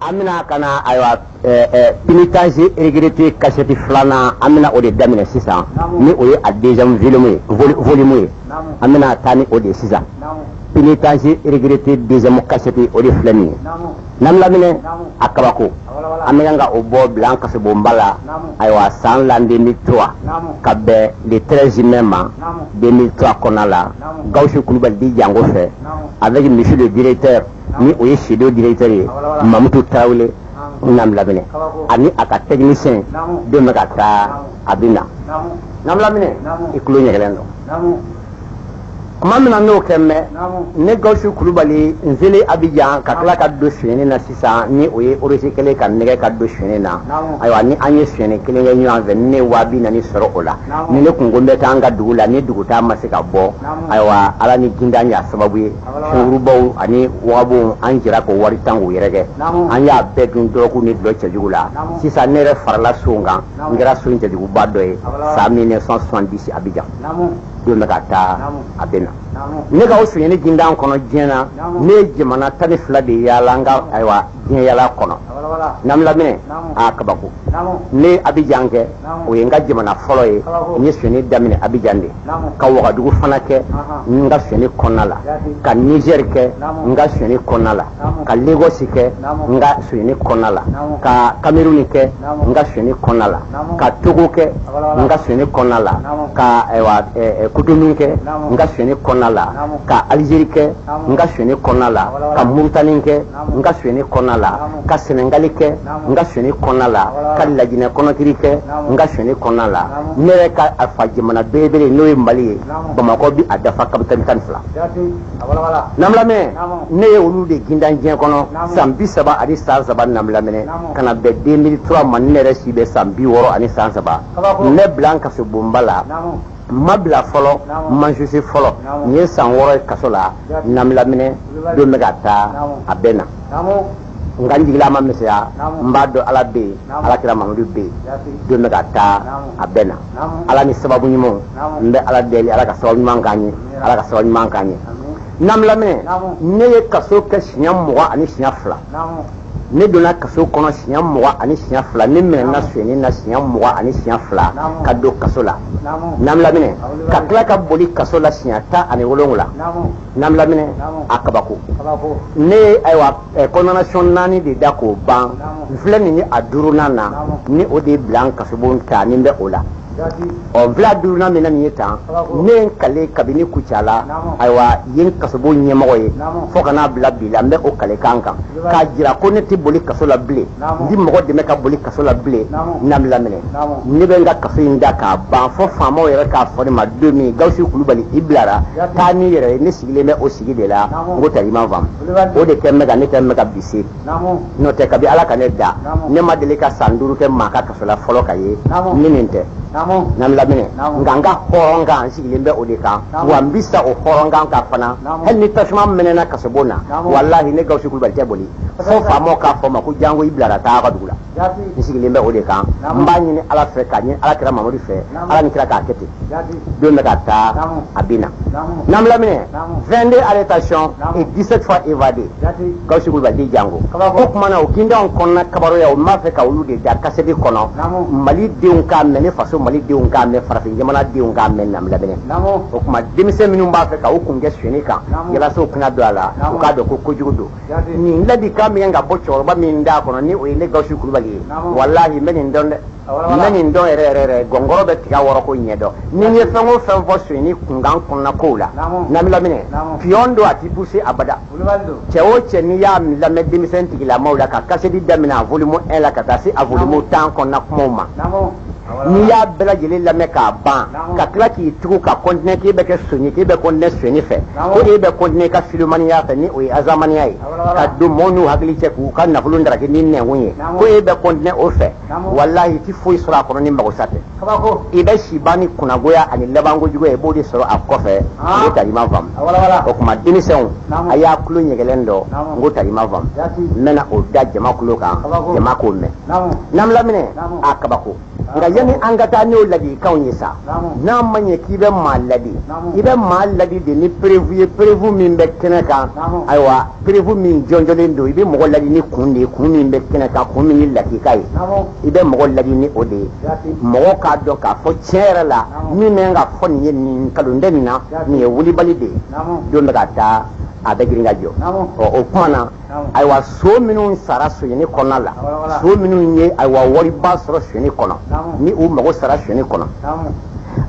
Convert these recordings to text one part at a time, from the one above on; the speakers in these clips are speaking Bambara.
An bɛna ka na ayiwa Pénitence regrettée kasɛti filanan, an bɛna o de daminɛ sisan, ni o ye a deuxième volume ye, volume ye. An bɛna taa ni o de ye sisan. Pénitence regrettée deuxième kasɛti, o de filɛ nin ye. N'an laminɛ a kabako, an bɛ kan ka o bɔ bila an kasobonba la. Ayiwa, san l'an 2003, ka bɛn le 13 mai ma 2003 kɔnɔna la, Gawusu Kulubali dit Jango fɛ, avec monsieur le directeur, ni o ye SIDO directeur ye, Mamutu Tarawele n'an laminɛ, ani a ka technicien don bɛ ka taa, a bɛ na. N'an laminɛ, i tulo ɲɛgɛlɛn don tuma min na, n'o kɛ mɛn, ne Gawusu Kulubali n selen Abijan ka tila ka don sonyɛni na sisan, ni o ye orosi kelen ka nɛgɛ ka don sonyɛni na. Ayiwa, ni an ye sonyɛni kelen kɛ ɲɔgɔn fɛ, ni ne ye 40 000 sɔrɔ o la, ni ne kun ko n bɛ taa an ka dugu la, ni dugu taa ma se ka bɔ, ayiwa, Ala ni gindan y'a sababu ye, sungurubaw ani wagabonw, an jɛra k'o wari tan k'o yɛrɛkɛ, an y'a bɛɛ dun dɔrɔgu ni dulɔ cɛjugu la. Sisan ne yɛrɛ farala son kan, n kɛra son cɛjuguba dɔ ye san 1970 Abijan. Don bɛ ka taa, a bɛ na. Ne ka o sonyɛni gindan kɔnɔ, diɲɛ na, ne ye jamana 12 de yaala n ka, ayiwa, diɲɛ yaala kɔnɔ. N'an laminɛ a kabako, ne ye Abijan kɛ, o ye n ka jamana fɔlɔ ye. N ye sonyɛni daminɛ Abijan de, ka Wagadugu fana kɛ n ka sonyɛni kɔnɔna la, ka Niger kɛ n ka sonyɛni kɔnɔna la, ka Lagos kɛ n ka sonyɛni kɔnɔna la, ka Cameroun kɛ n ka sonyɛni kɔnɔna la, ka Togo kɛ n ka sonyɛni kɔnɔna la, ka ayiwa Cotonou kɛ n ka sonyɛni kɔnɔna la, ka Algérie kɛ n ka sonyɛni kɔnɔna la, ka Mauritanie kɛ n ka sonyɛni kɔnɔna la, ka Sénégal kɛ n ka sonyɛni kɔnɔna la, ka Lajinɛ Kɔnɔkiri kɛ n ka sonyɛni kɔnɔna la. Ne yɛrɛ ka a fa jamana belebele, n'o ye Mali ye, Bamakɔ bi a dafa capitale 12. N'an lamɛn, ne ye olu de gindan diɲɛ kɔnɔ san 33 san. N'an lamɛn, ka na bɛn 2003 ma, ne yɛrɛ si bɛ san 60 ani san 3. Ne bila n kasobonba la, n ma bila fɔlɔ, n ma jugé fɔlɔ. Nin ye san 6 ye kaso la. N'an laminɛ, don bɛ ka taa, a bɛ na. Nka n jigila ma misɛnya, n b'a dɔn Ala bɛ yen, Ala kira Mamadu bɛ yen. Don bɛ ka taa, a bɛ na. Ala ni sababu ɲumanw, n bɛ Ala deli, Ala ka sababu ɲuman k'an ye, Ala ka sababu ɲuman k'an ye. N'an lamɛn, ne ye kaso kɛ siɲɛ 22. Ne donna kaso kɔnɔ siɲɛ 22. Ne minɛna sonyɛni na siɲɛ 22 ka don kaso la. N'an laminɛ, ka tila ka boli kaso la siɲɛ 17. N'an laminɛ a kabako, ne ye ayiwa condamnation naani de da k'o ban. N filɛ nin ye a duurunan na, ni o de ye bila n kasobon ta, ni n bɛ o la. Ɔ, n filɛ a duurunan min na nin ye tan, ne ye n kale kabini Kucala, ayiwa, yen kasobon ɲɛmɔgɔ ye, fo ka n'a bila bi la, n bɛ o kalekan kan k'a jira ko ne tɛ boli kaso la bilen, n ti mɔgɔ dɛmɛ ka boli kaso la bilen. N'an laminɛ, ne bɛ n ka kaso in da k'a ban fo faamaw yɛrɛ k'a fɔ ne ma don min: Gawusu Kulubali, i bilara, taa n'i yɛrɛ ye. Ne sigilen bɛ o sigi de la. N ko tari ma faamu, o de kɛ n bɛ ka ne kɛ n bɛ ka bi se. N'o tɛ, kabi Ala ka ne da, ne ma deli ka san 5 kɛ maa ka kaso la fɔlɔ ka ye ni nin tɛ. N'an laminɛ, nka n ka hɔrɔnkan, n sigilen bɛ o de kan, wa n bi sa o hɔrɔnkan kan fana. Hali ni tasuma mɛnɛna kasobon na, walahi, ne Gawusu Kulubali tɛ boli fo faamaw k'a fɔ ma ko jango, i bilara, taa ka dugu la. N sigilen bɛ o de kan. N b'a ɲini Ala fɛ, k'a ɲini Ala kira Mamadu fɛ, Ala ni kira k'a kɛ ten. Don bɛ ka taa, a bɛ na. N'an laminɛ, 22 arrestations et 17 fois évadé, Gawusu Kulubali dit Jango. O tuma na, o gindanw kɔnɔna kabaroya, o m'a fɛ ka olu de da kasɛti kɔnɔ, Mali denw k'a mɛn, ne faso Mali denw k'a mɛn, farafin jamana denw k'a mɛn. N'an laminɛ, o tuma denmisɛn minnu b'a fɛ ka u kun kɛ sonyɛni kan, yalasa u kana don a la, u k'a dɔn ko kojugu don. Nin ladilikan min kan ka bɔ cɛkɔrɔba min da kɔnɔ, ni o ye ne Gawusu Kulubali ye, walahi, n bɛ nin dɔn dɛ, n bɛ nin dɔn yɛrɛ yɛrɛ yɛrɛ. Gɔngɔrɔ bɛ tiga wɔrɔ ko ɲɛ dɔn. Ni n ye fɛn o fɛn fɔ sonyɛni kunkan kɔnɔna kow la, n'an laminɛ, pion don, a ti poussé abada. Cɛ o cɛ, n'i y'a lamɛn denmisɛn tigilamaw la, ka kasɛti daminɛ a volume 1 la ka taa se a volume 10 kɔnɔna kumaw ma, n'i y'a bɛɛ lajɛlen lamɛn k'a ban, ka tila k'i tugu ka continuer k'e bɛ kɛ son ye, k'e bɛ continuer sonyɛni fɛ, ko e bɛ continuer ka filomaniya fɛ, ni o ye azamaniya ye, ka don mɔɔw n'u hakili cɛ k'u ka nafolo daraki ni nɛnkun ye, ko e bɛ continuer o fɛ, walahi, i ti foyi sɔrɔ a kɔnɔ ni magosa tɛ. I bɛ siban ni kunnagoya ani labankojuguya, i b'o de sɔrɔ a kɔfɛ. N ko tari ma faamu. O tuma denmisɛnw, a y'a tulo ɲɛgɛlɛn dɔ. N ko tari ma faamu. N bɛna o da jama tulo kan, jama k'o mɛn. N'an laminɛ a kabako. Nka yanni an ka taa n'o ladilikanw ye sa, n'a ma ɲɛ k'i bɛ maa ladi, i bɛ maa ladi de ni preuve ye, preuve min bɛ kɛnɛ kan. Ayiwa, preuve min jɔnjɔlen don, i bɛ mɔgɔ ladi ni kun de ye, kun min bɛ kɛnɛ kan, kun min ye lakika ye, i bɛ mɔgɔ ladi ni o de ye. Mɔgɔ k'a dɔn k'a fɔ tiɲɛ yɛrɛ la, min bɛ ka fɔ nin ye, nin nkalon tɛ nin na, nin ye wulibali de ye. Don bɛ ka taa, a bɛ girin ka jɔ. Ɔ, o tuma na, ayiwa, so minnu sara sonyɛni kɔnɔna la, so minnu ye, ayiwa, wariba sɔrɔ sonyɛni kɔnɔ, ni u mago sara sonyɛni kɔnɔ,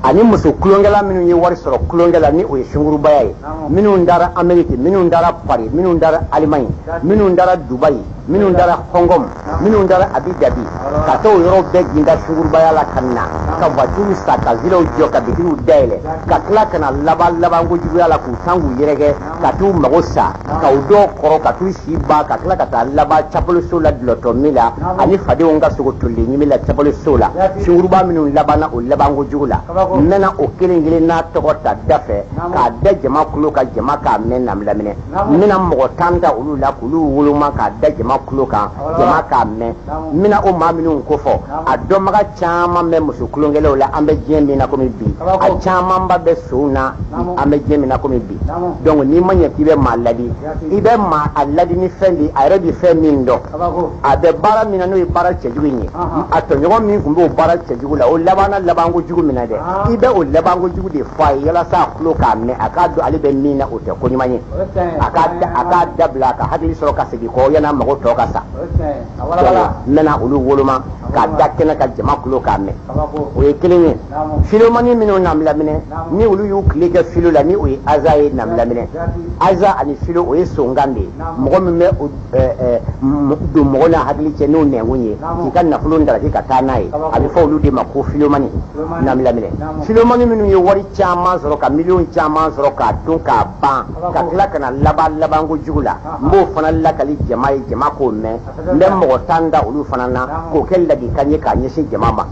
ani muso tulonkɛla minnu ye wari sɔrɔ tulonkɛ la, ni o ye sungurubaya ye, minnu taara Ameriki, minnu taara Paris, minnu taara Alimaɲi, minnu taara Dubayi, minnu taara Hong Kong, minnu taara Abu Dhabi, ka taa o yɔrɔ bɛɛ ginda sungurubaya la ka na ka voiture san, ka villaw jɔ, ka bitigiw dayɛlɛ, ka tila ka na laban labanko juguya la, k'u tan k'u yɛrɛkɛ, ka t'u mago sa, ka u dɔw kɔrɔ, ka t'u si ban, ka tila ka taa laban capoloso la dulɔtɔ min la, ani fadenw ka sogo tolilen ɲimi la capoloso la. Sunguruba minnu labanna o labanko jugu la, n bɛna o kelen kelen n'a tɔgɔ ta da fɛ k'a da jama kulo kan, jama k'a mɛn namilaminɛ. N bɛna mɔgɔ 10 ta olu la k'olu woloma k'a da jama kulo kan, jama k'a mɛn. N bɛna o maa minnu kofɔ, a dɔnbaga caman bɛ muso tulonkɛlaw la an bɛ diɲɛ min na komi bi, a camanba bɛ sow na an bɛ diɲɛ min na komi bi. Donc n'i ma ɲɛ k'i bɛ maa ladi, i bɛ maa a ladi ni fɛn de a yɛrɛ bɛ fɛn min dɔn, a bɛ baara min na, n'o ye baara cɛjugu in ye. A tɔɲɔgɔn min tun b'o baara cɛjugu la, o labanna labanko jugu min na dɛ, i bɛ o labanko jugu de fɔ a ye, yalasa a tulo k'a mɛn, a k'a dɔn ale bɛ min na, o tɛ ko ɲuman ye, a k'a dabila, a ka hakili sɔrɔ ka segin kɔ yan'a mago tɔ ka sa. N bɛna olu woloma k'a da kɛnɛ ka jama tulo k'a mɛn. O ye kelen ye. Filomani minnu namilaminɛ, ni olu y'u tile kɛ filo la, ni o ye aza ye namilaminɛ, aza ani filo, o ye sonkan de ye. Mɔgɔ min bɛ don mɔgɔ n'a hakili cɛ n'o nɛnkun ye k'i ka nafolo daraki ka taa n'a ye, a bɛ fɔ olu de ma ko filomani namilaminɛ. Filomani minnu ye wari caman sɔrɔ, ka miliyɔn caman sɔrɔ, k'a dun k'a ban, ka tila ka na laban labanko jugu la, n b'o fana lakali jama ye, jama k'o mɛn. N bɛ mɔgɔ 10 da olu fana na k'o kɛ ladikan ye k'a ɲɛsin jama ma.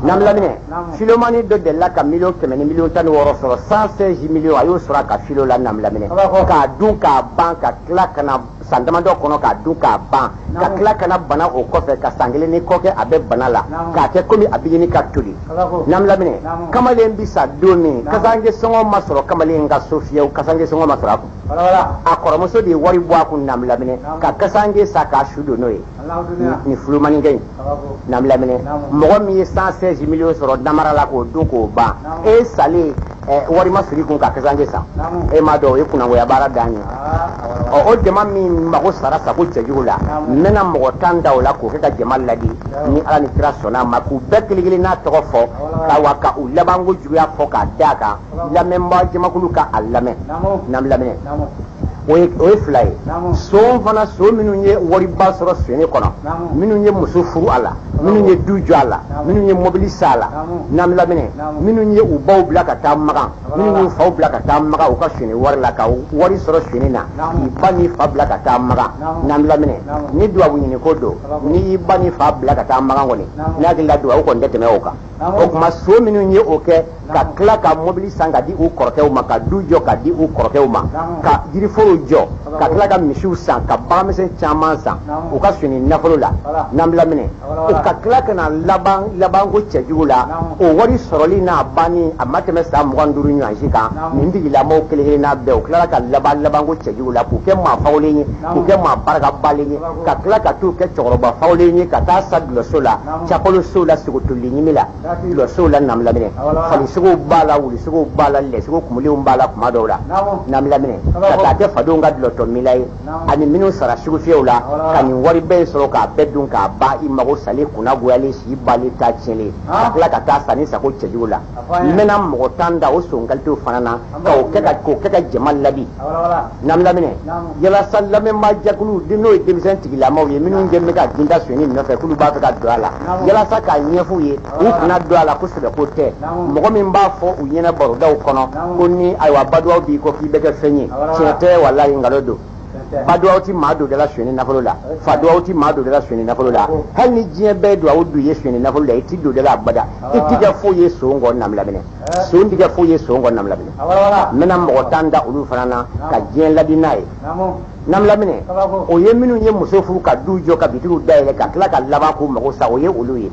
Namilaminɛ, filomani dɔ delila ka 100 000 000 ni 16 000 000 sɔrɔ, 116 miliyɔn, a y'o sɔrɔ a ka filo la namilaminɛ, k'a dun k'a ban, ka tila ka na san damadɔ kɔnɔ k'a dun k'a ban, ka tila ka na bana o kɔfɛ, ka san kelen ni kɔ kɛ a bɛ bana la, k'a kɛ komi a bɛ ɲini ka toli. Namilaminɛ, kamalen bi sa don min, kasanke sɔngɔ ma sɔrɔ kamalen ka so fiyewu, kasanke sɔngɔ ma sɔrɔ a kun. A kɔrɔmuso de ye wari bɔ a kun namilaminɛ ka kasanke sa k'a su don n'o ye. Nin fulomanikɛ in namilaminɛ, mɔgɔ min ye 116 miliyɔn sɔrɔ namara la k'o dun k'o ban, e salen wari ma sɔrɔ i kun ka kasanke san, e m'a dɔn o ye kunnangoya baara dan ye. Ɔ, o jama min mago sara sako cɛjugu la, n bɛna mɔgɔ 10 da o la k'o kɛ ka jama ladi, ni Ala ni kira sɔnna a ma, k'u bɛɛ kelen kelen n'a tɔgɔ fɔ, ka wa ka u labanko juguya fɔ k'a d'a kan, lamɛnbaa jamakulu ka a lamɛn namilaminɛ. O ye fila ye. Son fana, so minnu ye wariba sɔrɔ sonyɛni kɔnɔ, minnu ye muso furu a la, minnu ye du jɔ a la, minnu ye mobili san a la namilaminɛ, minnu ye u baw bila ka taa Makan, minnu y'u faw bila ka taa Makan u ka sonyɛni wari la, ka wari sɔrɔ sonyɛni na, k'i ba n'i fa bila ka taa Makan namilaminɛ. Ni duwawu ɲini ko don, n'i y'i ba n'i fa bila ka taa Makan kɔni, ne hakili la duwawu kɔni tɛ tɛmɛ o kan. O tuma so minnu ye o kɛ, ka tila ka mobili san ka di u kɔrɔkɛw ma, ka du jɔ ka di u kɔrɔkɛw ma, ka jiriforow jɔ, ka tila ka misiw san, ka baganmisɛn caman san u ka sonyɛni nafolo la namilaminɛ, u ka tila ka na laban labanko cɛjugu la, o wari sɔrɔli n'a banni a ma tɛmɛ san 25 ɲɔgɔn si kan. Nin tigilamɔgɔw kelen kelen n'a bɛɛ, u tilala ka laban labanko cɛjugu la, k'u kɛ maa fawlen ye, k'u kɛ maa barakabalen ye, ka tila ka t'u kɛ cɛkɔrɔba fawlen ye, ka taa sa dulɔso la, cakɔlɔsow la, sogotolilen ɲimi la, dulɔsow la namilaminɛ. Falisogow b'a la, wulusogow b'a la, lɛsogo kumulenw b'a la kuma dɔw la namilaminɛ, ka taa kɛ fadenw ka dulɔtɔ mila ye, ani minnu sara sugufiyɛw la, ka nin wari bɛɛ sɔrɔ k'a bɛɛ dun k'a ban, i mago salen, kunna goyalen, si balen, ta tiɲɛlen, ka tila ka taa sa ni sako cɛjugu la. N bɛna mɔgɔ 10 da o son kalitew fana na k'o kɛ ka jama ladi namilaminɛ, yalasa lamɛnbaa jɛkulu, n'o ye denmisɛn tigilamaw ye, minnu kɛn bɛ ka ginda sonyɛni nɔfɛ k'olu b'a fɛ ka don a la, yalasa k'a ɲɛf'u ye u kana don a la kosɛbɛ. Ko tɛ mɔgɔ min b'a fɔ u ɲɛna barodaw kɔnɔ ko ni ayiwa baduwaw b'i kɔ k'i bɛ kɛ fɛn ye, tiɲɛ tɛ, walayi nkalon don. Baduwaw ti maa don dala sonyɛni nafolo la, faduwaw ti maa don dala sonyɛni nafolo la. Hali ni diɲɛ bɛɛ duwawu don ye sonyɛni nafolo la, i ti don dala abada. I ti kɛ foyi ye son kɔ namilaminɛ, son ti kɛ foyi ye son kɔ namilaminɛ. N bɛna mɔgɔ 10 da olu fana na ka diɲɛ ladi n'a ye namilaminɛ. O ye minnu ye muso furu, ka du jɔ, ka bitigiw dayɛlɛ, ka tila ka laban k'u mago sa, o ye olu ye.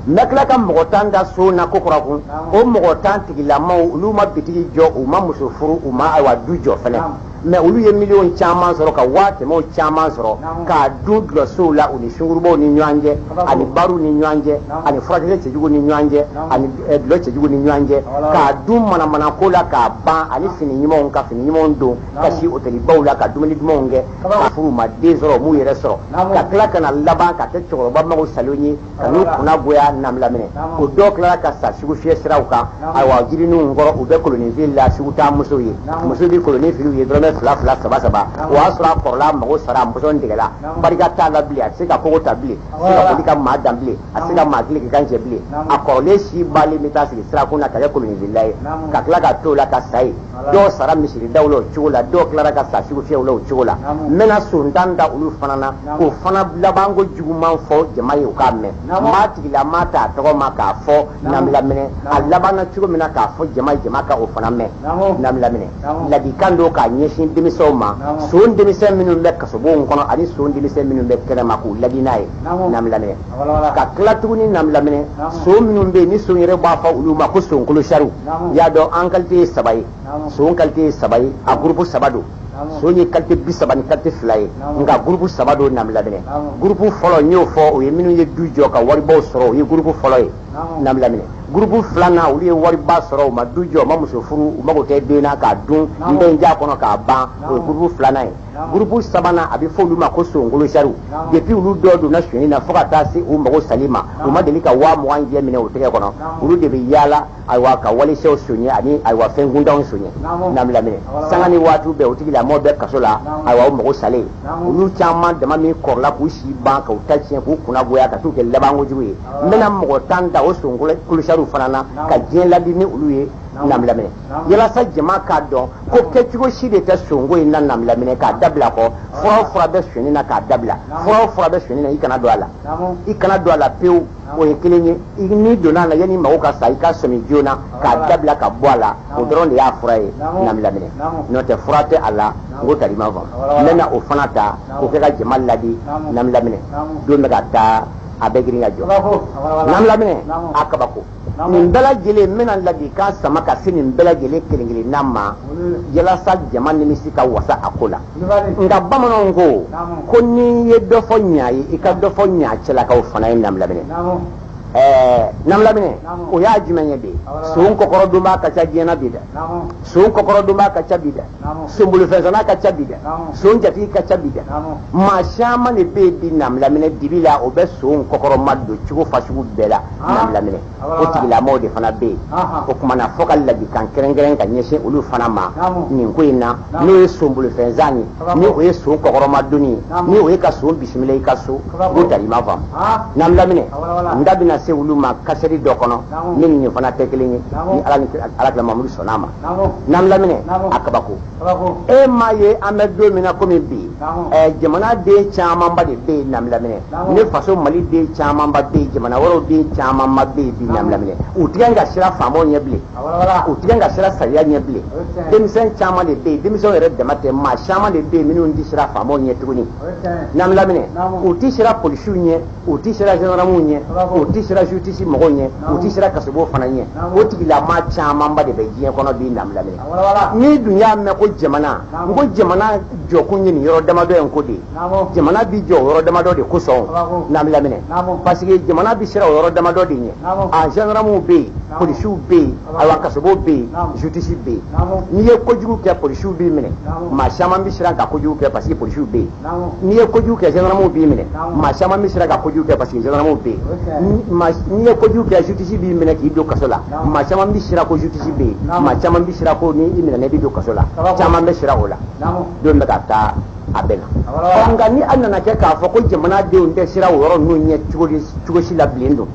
N bɛ tila ka mɔgɔ 10 da son na ko kura kun. O mɔgɔ 10 tigilamaw, olu ma bitigi jɔ, u ma muso furu, u ma ayiwa du jɔ fɛnɛ, mais olu ye miliyɔn caman sɔrɔ, ka 100 000 caman sɔrɔ k'a dun dulɔsow la, u ni sunkurubaw ni ɲɔgɔn cɛ, ani bariw ni ɲɔgɔn cɛ, ani furakisɛ cɛjugu ni ɲɔgɔn cɛ, ani dulɔ cɛjugu ni ɲɔgɔn cɛ, k'a dun manamanako la k'a ban, ani fini ɲumanw, ka fini ɲumanw don, ka si hôtelibaw la, ka dumuni dumanw kɛ, ka furu, ma den sɔrɔ, u m'u yɛrɛ sɔrɔ, ka tila ka na laban ka kɛ cɛkɔrɔba mago salen ye, ka n'u kunna goya namilaminɛ. O dɔw tilara ka sa sugu fiyɛ siraw kan, ayiwa, jirininw kɔrɔ. U bɛ kolonin fili la, sugu taa musow ye, muso bɛ kolonin fili u ye dɔrɔmɛ 2 2, 3 3. O y'a sɔrɔ a kɔrɔla, a mago sara, a mɔsɔn tigɛla, barika t'a la bilen, a tɛ se ka kogo ta bilen, a tɛ se ka boli ka maa dan bilen, a tɛ se ka maa kelen k'i kan cɛ bilen. A kɔrɔlen si balen bɛ taa sigi sirakun na ka kɛ kolonin filila ye, ka tila ka t'o la ka sa yen. Dɔw sara misiridaw la o cogo la, dɔw tilara ka sa sugu fiyɛw la o cogo la. N bɛna son 10 da olu fana na, k'o fana labanko juguman fɔ jama ye, u k'a mɛn. Maa tigilama t'a tɔgɔ ma k'a fɔ namilaminɛ, a labanna cogo min na, k'a fɔ jama ye, jama ka o fana mɛn. Namilaminɛ, ladikan don k'a ɲɛsin denmisɛnw ma, son denmisɛn minnu bɛ kasobonw kɔnɔ ani son denmisɛn minnu bɛ kɛnɛma, k'u ladi n'a ye. Namilaminɛ, ka tila tuguni, namilaminɛ, son minnu bɛ yen ni son yɛrɛ b'a fɔ olu ma ko son kolosariw. Y'a dɔn, an qualité ye 3 ye, son qualité ye 3 ye, a groupe 3 don. Son ye qualité 30 ni qualité 2 ye, nka groupe 3 don namilaminɛ. Groupe fɔlɔ, n y'o fɔ, o ye minnu ye du jɔ ka waribaw sɔrɔ, o ye groupe fɔlɔ ye namilaminɛ. Groupe filanan, olu ye wariba sɔrɔ, u ma du jɔ, u ma muso furu, u mago tɛ den na, k'a dun n bɛ n ja kɔnɔ k'a ban, o ye groupe filanan ye. Groupe sabanan, a bɛ fɔ olu ma ko sonkolosariw. Depuis olu dɔw donna sonyani na fo ka taa se u mago sali ma, u ma deli ka 20 000 jɛ minɛ u tɛgɛ kɔnɔ. Olu de bɛ yaala, ayiwa, ka walisɛw soɲɛ ani ayiwa fɛn kuntanw soɲɛ namilaminɛ. Sanga ni waatiw bɛɛ, o tigilamɔgɔ bɛ kaso la, ayiwa, o mago salen. Olu caman dama min kɔrɔla k'u si ban, k'u ta tiɲɛ, k'u kunna goya, ka t'u kɛ labankojugu ye. N bɛna mɔgɔ 10 ta o sonkolosariw fana na, ka diɲɛ ladi ni olu ye namilaminɛ, yalasa jama k'a dɔn ko kɛcogo si de tɛ sonko in na namilaminɛ k'a dabila kɔ. Fura o fura bɛ sonyani na, k'a dabila. Fura o fura bɛ sonyani na, i kana don a la, i kana don a la pewu. O ye kelen ye. N'i donna a la, yanni mago ka sa, i ka sɔmi joona k'a dabila ka bɔ a la. O dɔrɔn de y'a fura ye namilaminɛ, n'o tɛ fura tɛ a la. N ko tali ma faamu. N bɛna o fana ta k'o kɛ ka jama ladi namilaminɛ. Don bɛ ka taa, a bɛ girin ka jɔ namilaminɛ, a kabako. Nin bɛɛ lajɛlen, n bɛna ladikan sama ka se nin bɛɛ lajɛlen kelen kelenna ma, yalasa jama nimisi ka wasa a ko la. Nka bamananw ko ko n'i ye dɔ fɔ ɲa ye, i ka dɔ fɔ ɲa cɛlakaw fana ye namilaminɛ. Namilaminɛ, o y'a jumɛn ye de? Son kɔkɔrɔdonbaa ka ca diɲɛ na bi dɛ, son kɔkɔrɔdonbaa ka ca bi dɛ, sonbolofɛnsana ka ca bi dɛ, son jatigi ka ca bi dɛ. Maa caman de bɛ yen bi namilaminɛ, dibi la, o bɛ son kɔkɔrɔma don cogo fasugu bɛɛ la namilaminɛ. O tigilamɔgɔw de fana bɛ yen. O tuma na, fo ka ladikan kɛrɛnkɛrɛn ka ɲɛsin olu fana ma nin ko in na, n'o ye sonbolofɛnsan ye, ni o ye son kɔkɔrɔmadonni ye, ni o ye ka son bisimila i ka so. K'o tali ma faamu namilaminɛ. N da bɛna se olu ma kasɛri dɔ kɔnɔ min nin fana tɛ kelen ye, ni Ala ni Ala kira Mamadu sɔnna a ma. Namilaminɛ, a kabako. E m'a ye, an bɛ don min na komi bi, jamana den camanba de bɛ yen namilaminɛ. Ne faso Mali den camanba bɛ yen, jamana wɛrɛw den camanba bɛ yen bi namilaminɛ. U tigɛ ka sira faamaw ɲɛ bilen, u tigɛ ka sira sariya ɲɛ bilen. Denmisɛn caman de bɛ yen, denmisɛnw yɛrɛ dama tɛ, maa caman de bɛ yen minnu tɛ sira faamaw ɲɛ tuguni namilaminɛ. U tɛ sira polisiw ɲɛ, u tɛ sira gendarmew ɲɛ, u tɛ sira justice mɔgɔw ɲɛ, u tɛ sira kasobon fana ɲɛ. O tigilamaa camanba de bɛ diɲɛ kɔnɔ bi namilaminɛ. N'i dun y'a mɛn ko jamana, n ko jamana jɔkun ye nin yɔrɔ damadɔ in ko de ye. Jamana bi jɔ o yɔrɔ damadɔ de kosɔn namilaminɛ, parce que jamana bi siran o yɔrɔ damadɔ de ɲɛ. A gendarmew bɛ yen, polisiw bɛ yen, ayiwa, kasobon bɛ yen, justice bɛ yen. N'i ye kojugu kɛ, polisiw b'i minɛ. Maa caman bɛ siran ka kojugu kɛ parce que polisiw bɛ yen. N'i ye kojugu kɛ, gendarmew b'i minɛ. Maa caman bɛ siran ka kojugu kɛ parce que gendarmew bɛ yen. N'i ye kojugu kɛ, justice b'i minɛ k'i don kaso la. Maa caman bɛ siran ko justice bɛ yen. Maa caman bɛ siran ko ni i minɛna, i bɛ don kaso la. Caman bɛ siran o la. Don bɛ ka taa, a bɛ na. Ɔ, nka ni a nana kɛ k'a fɔ ko jamanadenw tɛ siran o yɔrɔ ninnu ɲɛ cogo si la bilen don,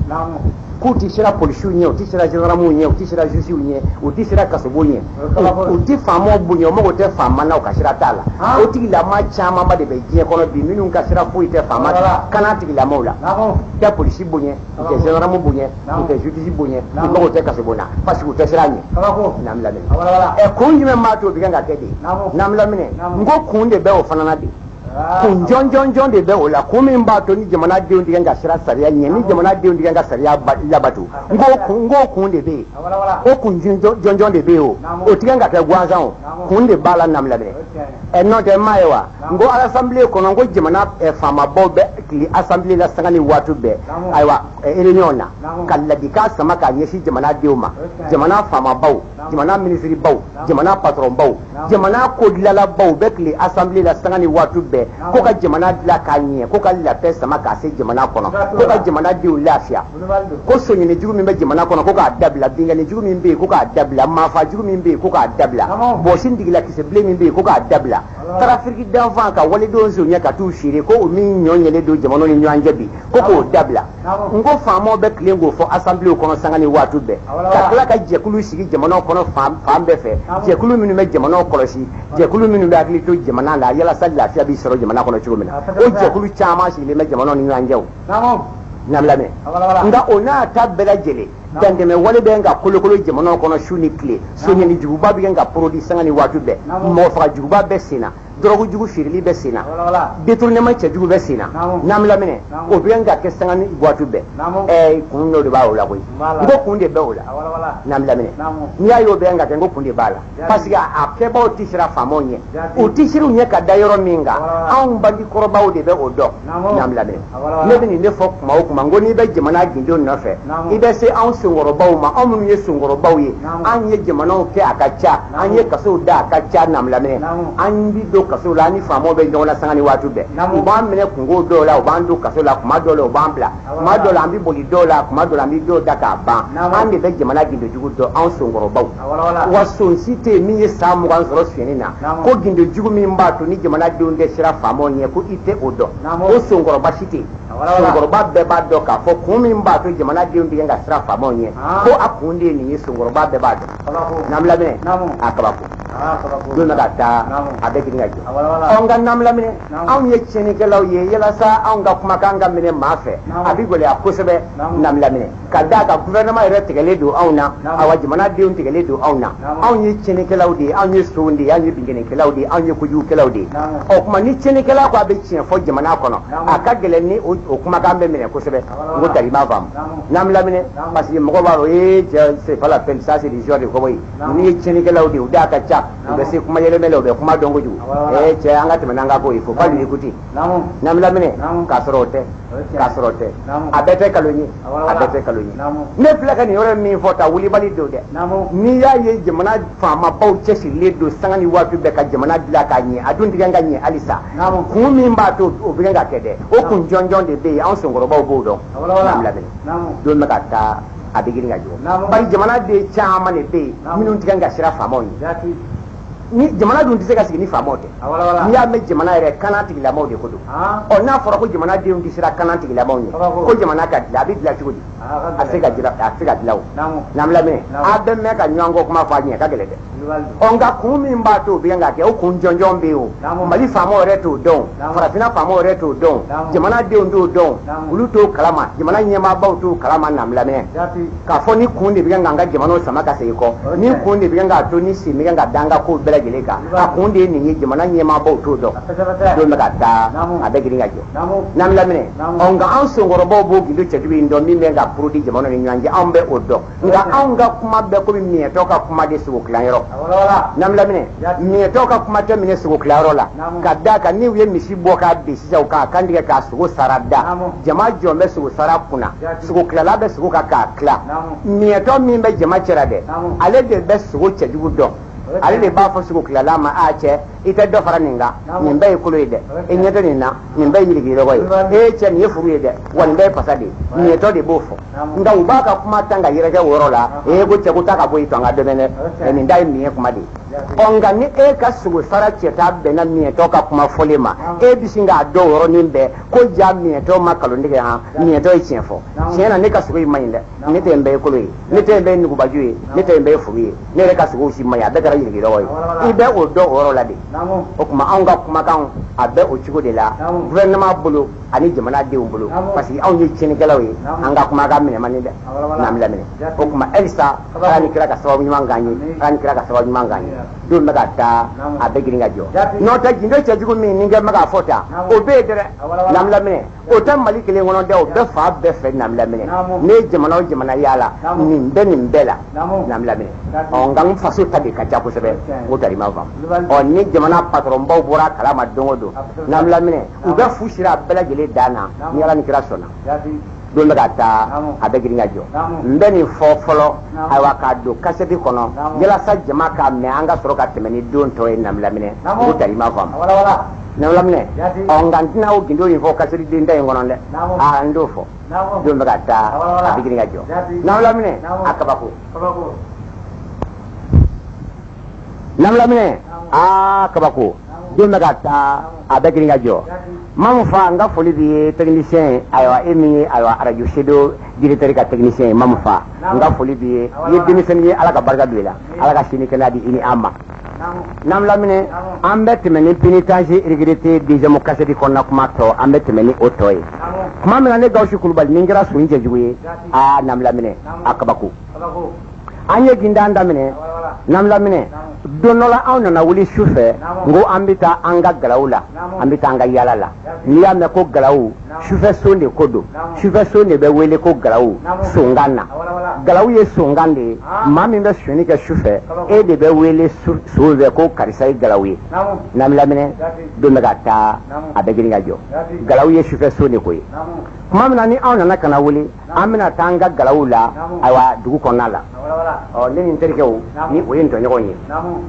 k'u tɛ siran polisiw ɲɛ, u tɛ siran gendarmew ɲɛ, u tɛ siran justicew ɲɛ, u tɛ siran kasobon ɲɛ, u tɛ faamaw bonya, u mago tɛ faama na, u ka sira t'a la, o tigilamaa camanba de bɛ diɲɛ kɔnɔ bi minnu ka sira foyi tɛ faama kana tigilamaw la. U tɛ polisi bonya, u tɛ gendarme bonya, u tɛ justice bonya, u mago tɛ kasobon na parce que u tɛ siran ɲɛ namilaminɛ. Ɛ, kun jumɛn b'a to o bɛ kan ka kɛ de namilaminɛ? N ko kun de bɛ o fana na de. Kun jɔnjɔnjɔn de bɛ o la, kun min b'a to ni jamanadenw tigɛ ka siran sariya ɲɛ, ni jamanadenw tigɛ ka sariya labato, n k'o kun de bɛ yen, o kun jɔnjɔn de bɛ yen, o tigɛ ka kɛ gansan o kun de b'a la n'an lamɛn. Ɛ n'o tɛ n m'a ye wa, n ko assemblée kɔnɔ, n ko jamana faamabaw bɛ tile assemblée la sanga ni waati bɛɛ, ayiwa réunion na ka ladikan sama k'a ɲɛsin jamanadenw ma, jamana faamabaw, jamana minisiribaw, jamana patronbaw, jamana kodilalabaw bɛ tile assemblée la sanga ni waati bɛɛ, ko ka jamana dilan k'a ɲɛ, ko ka lapɛ sama k'a se jamana kɔnɔ, ko ka jamanadenw lafiya, ko soɲɛnijugu min bɛ jamana kɔnɔ ko k'a dabila, binkannijugu min bɛ yen ko k'a dabila, maafajugu min bɛ yen ko k'a dabila, bɔsi digilakisɛ bilen min bɛ yen ko k'a dabila, trafic d'enfants ka walidenw soɲɛ ka t'u feere ko o min ɲɔ ɲɛlen don jamana ni ɲɔgɔn cɛ bi ko k'o dabila. N ko faamaw bɛ tilen k'o fɔ assemblée kɔnɔ sanga ni waati bɛɛ, ka tila ka jɛkulu sigi jamana kɔnɔ fan bɛɛ fɛ, jɛkulu minnu bɛ jamana kɔlɔsi, jɛkulu minnu bɛ hakili to jamana la yalasa lafiya bɛ sɔrɔ jamana kɔnɔ cogo min na, o jɛkulu caman sigilen bɛ jamana ni ɲɔgɔn cɛ o. N'an lamɛn, nka o n'a ta bɛɛ lajɛlen dantɛmɛ wale bɛ ka kolokolo jamana kɔnɔ su ni tile, soɲɛni juguba bɛ ka produit sanga ni waati bɛɛ, mɔgɔ faga juguba bɛ sen na, dɔrɔgu jugu feereli bɛ sen na, détournement cɛjugu bɛ sen na, n'an lamɛn o bɛ ka kɛ sanga ni waati bɛɛ. Ɛɛ kun dɔ de b'a o la koyi, n ko kun de bɛ o la, n'an lamɛn, n'i y'a ye o bɛ ka kɛ, n ko kun de b'a la, parce que a kɛbaaw tɛ siran faamaw ɲɛ, u tɛ siran u ɲɛ ka da yɔrɔ min kan, anw bandikɔrɔbaw de bɛ o dɔn, n'an lamɛn. Ne bɛ nin de fɔ kuma o kuma, n ko n'i bɛ jamana gindo nɔfɛ, i bɛ se anw senkɔrɔbaw ma, anw minnu ye senkɔrɔbaw ye, an ye jamanaw kɛ a ka ca, an ye kasow da a ka ca, n'an lamɛn, an bi don kaso la, an ni faamaw bɛ ɲɔgɔn na sanga ni waati bɛɛ, u b'an minɛ kungo dɔw la, u b'an don kaso la, kuma dɔw la u b'an bila, kuma dɔw la an bɛ boli dɔw la, kuma dɔw la an bɛ dɔw da k'a ban. An de bɛ jamana gindojugu dɔn, anw senkɔrɔbaw. Wa son si tɛ yen min ye san 20 sɔrɔ sonyɛni na, ko gindojugu min b'a to ni jamanadenw tɛ siran faamaw ɲɛ, ko i tɛ o dɔn, o senkɔrɔba si tɛ yen. Senkɔrɔba bɛɛ b'a dɔn k'a fɔ kun min b'a to jamanadenw tɛ ka siran faamaw ɲɛ, ko a kun de ye nin ye, senkɔrɔba bɛɛ b'a dɔn. N'an lamɛn, a kabako don bɛ ka taa a bɛ girin ka jɔ. Ɔ nka n'an lamɛn, anw ye tiɲɛnikɛlaw ye, yalasa anw ka kumakan ka minɛ maa fɛ a bɛ gɛlɛya kosɛbɛ, n'an lamɛn, ka d'a kan gouvernement yɛrɛ tigɛlen don anw na, awa jamanadenw tigɛlen don anw na, anw ye tiɲɛnikɛlaw de ye, anw ye sonw de ye, anw ye binkannikɛlaw de ye, anw ye kojugukɛlaw de ye. Ɔ tuma ni tiɲɛnikɛla ko a bɛ tiɲɛ fɔ jamana kɔnɔ, a ka gɛlɛn ni o kumakan bɛ minɛ kosɛbɛ. N ko tari m'a faamu, n'an lamɛn, parce que mɔgɔ b'a dɔn ee cɛ c'est pas la peine, ça c'est des histoires de kɔbɔ ye, ninnu ye tiɲɛnikɛlaw de ye, u da ka ca, u bɛ se kuma yɛlɛmɛ la, u bɛ kuma dɔn kojugu, ee cɛ an ka tɛmɛ n'an ka ko ye, faut pas lui écouter. N'an lamɛn, k'a sɔrɔ o tɛ, k'a sɔrɔ o tɛ, a bɛɛ tɛ nkalon ye, a bɛɛ tɛ nkalon ye. Ne filɛ ka nin yɔrɔ min fɔ ta wulibali don dɛ, n'i y'a ye jamana faamabaw cɛsirilen don sanga ni waati bɛɛ ka jamana dilan k'a ɲɛ, a dun tigɛ ka ɲɛ halisa, kun min b'a to o bɛ ka kɛ dɛ, o kun jɔnjɔn de bɛ yen, anw senkɔrɔbaw b'o dɔn. N'an lamɛn, don bɛ ka taa a bɛ girin ka jɔ, bari jamanaden caman de bɛ yen minnu tigɛ ka siran faamaw ɲɛ. Ni jamana dun tɛ se ka sigi ni faamaw tɛ, n'i y'a mɛn jamana yɛrɛ kana tigilamaw de ko don. Ɔ n'a fɔra ko jamanadenw tɛ siran kana tigilamaw ɲɛ, ko jamana ka dilan, a bɛ dilan cogo di? A tɛ se ka dilan, a tɛ se ka dilan o. N'an lamɛn, a bɛ mɛn ka ɲɔgɔn kɔ kuma fɔ a ɲɛ ka gɛlɛn dɛ. Ɔ nka kun min b'a to o bɛ ka kɛ, o kun jɔnjɔn bɛ yen o, Mali faamaw yɛrɛ t'o dɔn, farafinna faamaw yɛrɛ t'o dɔn, jamanadenw t'o dɔn, olu t'o kalama, jamana ɲɛmaabaw t'o kalama. N'an lamɛn, k'a fɔ ni kun de bɛ k'an ka jamanaw sama ka segin kɔ, ni kun de bɛ k'a to ni sen bɛ ka da an ka kow bɛɛ lajɛlen kan, a kun de ye nin ye, jamana ɲɛmaabaw t'o dɔn. Don bɛ ka taa a bɛ girin ka jɔ. N'an lamɛn, ɔ nka anw senkɔrɔbaw b'o gindo cɛjugu in dɔn min bɛ ka produit jamana ni ɲɔgɔn cɛ, anw bɛ o dɔn. Nka anw ka kuma bɛɛ komi miɲɛtɔ ka kuma de sogo tilayɔrɔ. N'an lamɛn, miɲɛtɔ ka kuma tɛ minɛ sogo tilayɔrɔ la, ka d'a kan n'u ye misi bɔ k'a bin sisan k'a kantigɛ k'a sogo sara da, jama jɔn bɛ sogo sara kunna, sogo tilala bɛ sogo kan k'a tila. Miɲɛtɔ min bɛ jama cɛra dɛ, ale de bɛ sogo cɛjugu dɔn, ale de b'a fɔ sogo tilala ma, a cɛ i tɛ dɔ fara nin kan, nin bɛɛ ye kolo ye dɛ, i ɲɛ tɛ nin na, nin bɛɛ ye yirikirɔgɔ ye, e cɛ nin ye furu ye dɛ, wa nin bɛɛ ye fasa de ye, miɲɛtɔ de b'o fɔ. Nka u b'a ka kuma tan ka yɛrɛkɛ o yɔrɔ la, e ko cɛ ko taa ka bɔ yen to an ka dɛmɛ dɛ, nin da ye miɲɛ kuma de ye. Ɔ nka ni e ka sogo sara cɛta bɛnna miɲɛtɔ ka kuma fɔlen ma, e bɛ sin k'a dɔn o yɔrɔnin bɛɛ ko ja miɲɛtɔ ma nkalon tigɛ han, miɲɛtɔ ye tiɲɛ fɔ, tiɲɛ na ne ka sogo in man ɲi dɛ, ne tɛ nin bɛɛ ye kolo ye, ne tɛ nin bɛɛ ye nugubaju ye, ne tɛ nin bɛɛ ye furu ye, ne yɛrɛ ka sogow si man ɲi, a bɛɛ kɛra yirikirɔgɔ ye, i bɛ o dɔn o yɔrɔ la de. O tuma anw ka kumakan a bɛ o cogo de la gouvernement bolo ani jamanadenw bolo, parce que anw ye tiɲɛnikɛlaw ye, an ka kumakan minɛ man di dɛ, n'an lamɛn. O tuma halisa Ala ni kira ka sababu ɲuman k'an ye, Ala ni kira ka sababu ɲuman k'an ye. Don bɛ ka taa, a bɛ girin ka jɔ. N'o tɛ, gindo cɛjugu min ni kɛ bɛ k'a fɔ tan, o bɛ yen dɛ, Namilaminɛ. O tɛ Mali kelen kɔnɔ dɛ, o bɛ fan bɛɛ fɛ, Namilaminɛ. Ne ye jamana o jamana yaala, nin bɛ nin bɛɛ la, Namilaminɛ. Ɔ, nka n faso ta de ka ca kosɛbɛ. N ko tari ma faamu. Ɔ, ni jamana patɔrɔnbaw bɔra a kalama don o don, Namilaminɛ, u bɛ fu siri a bɛɛ lajɛlen dan na, ni Ala ni kira sɔnna. Don bɛ ka taa, a bɛ girin ka jɔ. N bɛ nin fɔ fɔlɔ, ayiwa, k'a don kasɛti kɔnɔ yalasa jama k'a mɛn, an ka sɔrɔ ka tɛmɛ ni don tɔ ye, Namilaminɛ. N ko tari ma faamu, Namilaminɛ. Ɔ, nka n tɛna o gindo in fɔ kasɛti den ta in kɔnɔ dɛ. Aa, n t'o fɔ. Don bɛ ka taa, a bɛ girin ka jɔ, Namilaminɛ. A kabako, Namilaminɛ, aa kabako. Don bɛ ka taa, a bɛ girin ka jɔ. Mamu Fa, n ka foli b'i ye, technicien ye. Ayiwa, e min ye, ayiwa, arajo Sedo directeur ka technicien ye, Mamu Fa, n ka foli b'i ye. I ye denmisɛnnin ye, Ala ka barika don i la, Ala ka sini kɛnɛya di i ni an ma. Namilaminɛ, an bɛ tɛmɛ ni pénitencier regretté deuxième cassette kɔnɔna kuma tɔ, an bɛ tɛmɛ ni o tɔ ye. Tuma min na ne Gawusu Kulubali ni n kɛra son cɛjugu ye, aa Namilaminɛ, a kabako. An ye gindan daminɛ, Namilaminɛ. Don dɔ la, anw nana wuli su fɛ, n ko an bɛ taa an ka galaw la, an bɛ taa an ka yala la. N'i y'a mɛn ko galaw, sufɛ son de ko don. Sufɛ son de bɛ wele ko galaw sonkan na. Galaw ye sonkan de ye. Maa min bɛ sonyɛni kɛ su fɛ, e de bɛ wele son fɛ ko karisa ye galaw ye. Namilaminɛ, don bɛ ka taa, a bɛ girin ka jɔ. Galaw ye sufɛ son de ko ye. Tuma min na ni anw nana ka na wuli, an bɛna taa an ka galaw la, ayiwa, dugu kɔnɔna la. Ɔ, ne ni n terikɛw, ni o ye n tɔɲɔgɔn ye,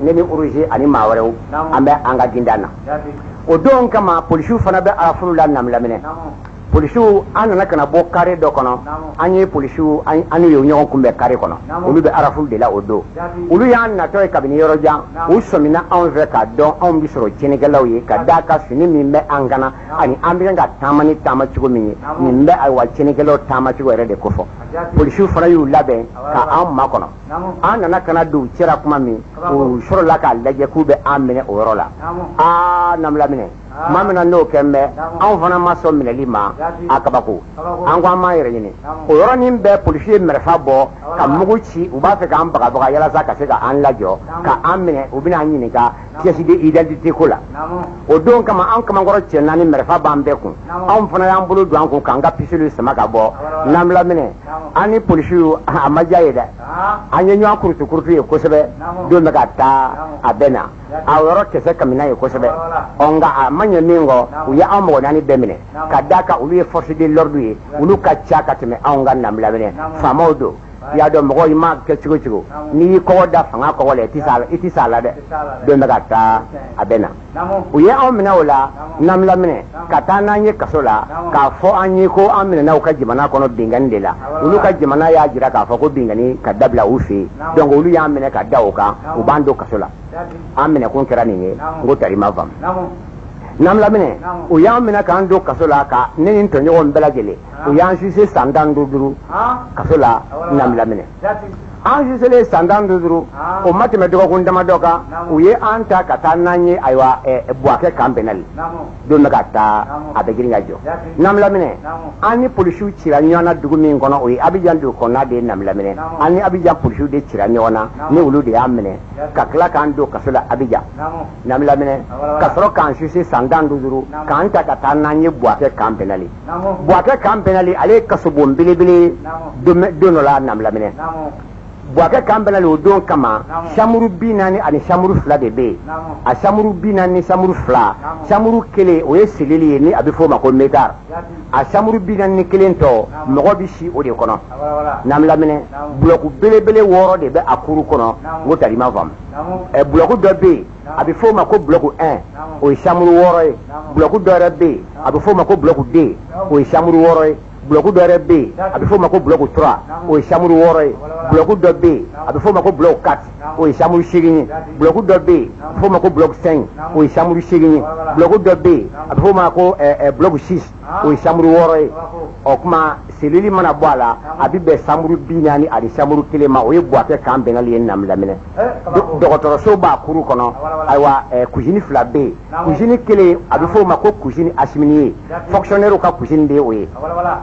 ne ni Oruze ani maa wɛrɛw, an bɛ an ka gindan na. O don kama, polisiw fana bɛ arafulu la, Namilaminɛ. Polisiw, an nana ka na bɔ kare dɔ kɔnɔ. An ye polisiw, an n'u ye ɲɔgɔn kunbɛn kare kɔnɔ. Olu bɛ arafulu de la o don. Olu y'an natɔ ye kabini yɔrɔ jan. U sɔmina anw fɛ k'a dɔn anw bɛ sɔrɔ tiɲɛnikɛlaw ye, ka d'a kan fini min bɛ an kan na ani an bɛ ka taama ni taama cogo min ye, nin bɛ, ayiwa, tiɲɛnikɛlaw taama cogo yɛrɛ de kofɔ. Polisiw fana y'u labɛn ka an makɔnɔ. An nana ka na don u cɛra kuma min, u sɔrɔla k'a lajɛ k'u bɛ an minɛ o yɔrɔ la. Aa Namilaminɛ, tuma min na n'o kɛ n bɛ, anw fana ma sɔn minɛli ma. A kabako, an ko an m'an yɛrɛ ɲini. O yɔrɔnin bɛɛ, polisi ye marifa bɔ ka mugu ci. U b'a fɛ k'an bagabaga yalasa ka se ka an lajɔ ka an minɛ, u bɛna an ɲininka pièce d'identité ko la. O don kama, an kamankɔrɔ cɛ naani, marifa b'an bɛɛ kun. Anw fana y'an bolo don an kun k'an ka pisiliw sama ka bɔ. Namilaminɛ, an ni polisiw, a ma diya ye dɛ. An ye ɲɔgɔn kurutu kurutu ye kosɛbɛ. Don bɛ ka taa, a bɛ na a yɔrɔ kisɛ kamina ye kosɛbɛ. Ɔ, nka a ma ɲɛ min kɔ, u ye anw mɔgɔ naani bɛɛ minɛ, ka d'a kan olu ye force de l'ordre ye, olu ka ca ka tɛmɛ anw kan. Namilaminɛ, faamaw don. I y'a dɔn, mɔgɔ i ma kɛ cogo cogo, n'i y'i kɔgɔ da fanga kɔgɔ la, i tɛ s'a la dɛ. Don bɛ ka taa, a bɛ na. U ye anw minɛ o la, Namilaminɛ, ka taa n'an ye kaso la, k'a fɔ an ye ko an minɛna u ka jamana kɔnɔ binkanni de la. Olu ka jamana y'a jira k'a fɔ ko binkanni ka dabila u fɛ yen. Donc olu y'an minɛ ka da o kan, u b'an don kaso la. An minɛkun kɛra nin ye. N ko tari ma faamu, Namilaminɛ. U y'an minɛ k'an don kaso la, ka ne ni n tɔɲɔgɔnw bɛɛ lajɛlen, u y'an jugé san 15 kaso la, Namilaminɛ. An jugélen san 15, o ma tɛmɛ dɔgɔkun damadɔ kan, u ye an ta ka taa n'an ye, ayiwa, Buwakɛ camp pénal. Don bɛ ka taa, a bɛ girin ka jɔ, Namilaminɛ. An ni polisiw cira ɲɔgɔn na dugu min kɔnɔ, o ye Abijan dugu kɔnɔna de ye, Namilaminɛ. An ni Abijan polisiw de cira ɲɔgɔn na, ni olu de y'an minɛ ka tila k'an don kaso la Abijan, Namilaminɛ, ka sɔrɔ k'an jugé san 15, k'an ta ka taa n'an ye Buwakɛ camp pénal. Buwakɛ camp pénal, ale ye kasobon belebele don dɔ la, Namilaminɛ. Buwakɛ camp pénal, o don kama, chambre 40 ani chambre fila de bɛ yen. A chambre 40 ni chambre fila, chambre kelen o ye cellule ye, ni a bɛ f'o ma ko mitard. A chambre 41 tɔ, mɔgɔ bɛ si o de kɔnɔ, Namilaminɛ. Bulɔku belebele wɔɔrɔ de bɛ a kuru kɔnɔ. N ko tari ma faamu. Ɛ, bulɔku dɔ bɛ yen, a bɛ f'o ma ko bulɔku 1, o ye chambre wɔɔrɔ ye. Bulɔku dɔ yɛrɛ bɛ yen, a bɛ f'o ma ko bulɔku 2, o ye chambre wɔɔrɔ ye. Bulɔku dɔ yɛrɛ bɛ yen, a bɛ f'o ma ko bulɔku 3, o ye chambre wɔɔrɔ ye. Bulɔku dɔ bɛ yen, a bɛ f'o ma ko bulɔku 4, o ye chambre seegin ye. Bulɔku dɔ bɛ yen, a bɛ f'o ma ko bulɔku 5, o ye chambre seegin ye. Bulɔku dɔ bɛ yen, a bɛ f'o ma ko bulɔku 6, o ye chambre wɔɔrɔ ye. O kuma, cellule mana bɔ a la, a bɛ bɛn chambre 40 ani chambre kelen ma. O ye Buwakɛ camp pénal ye, Namilaminɛ. Dɔgɔtɔrɔso b'a kuru kɔnɔ. Ayiwa, cuisine fila bɛ yen. Cuisine kelen, a bɛ f'o ma ko cuisine acheminée, fonctionnaire ka cuisine de ye o ye.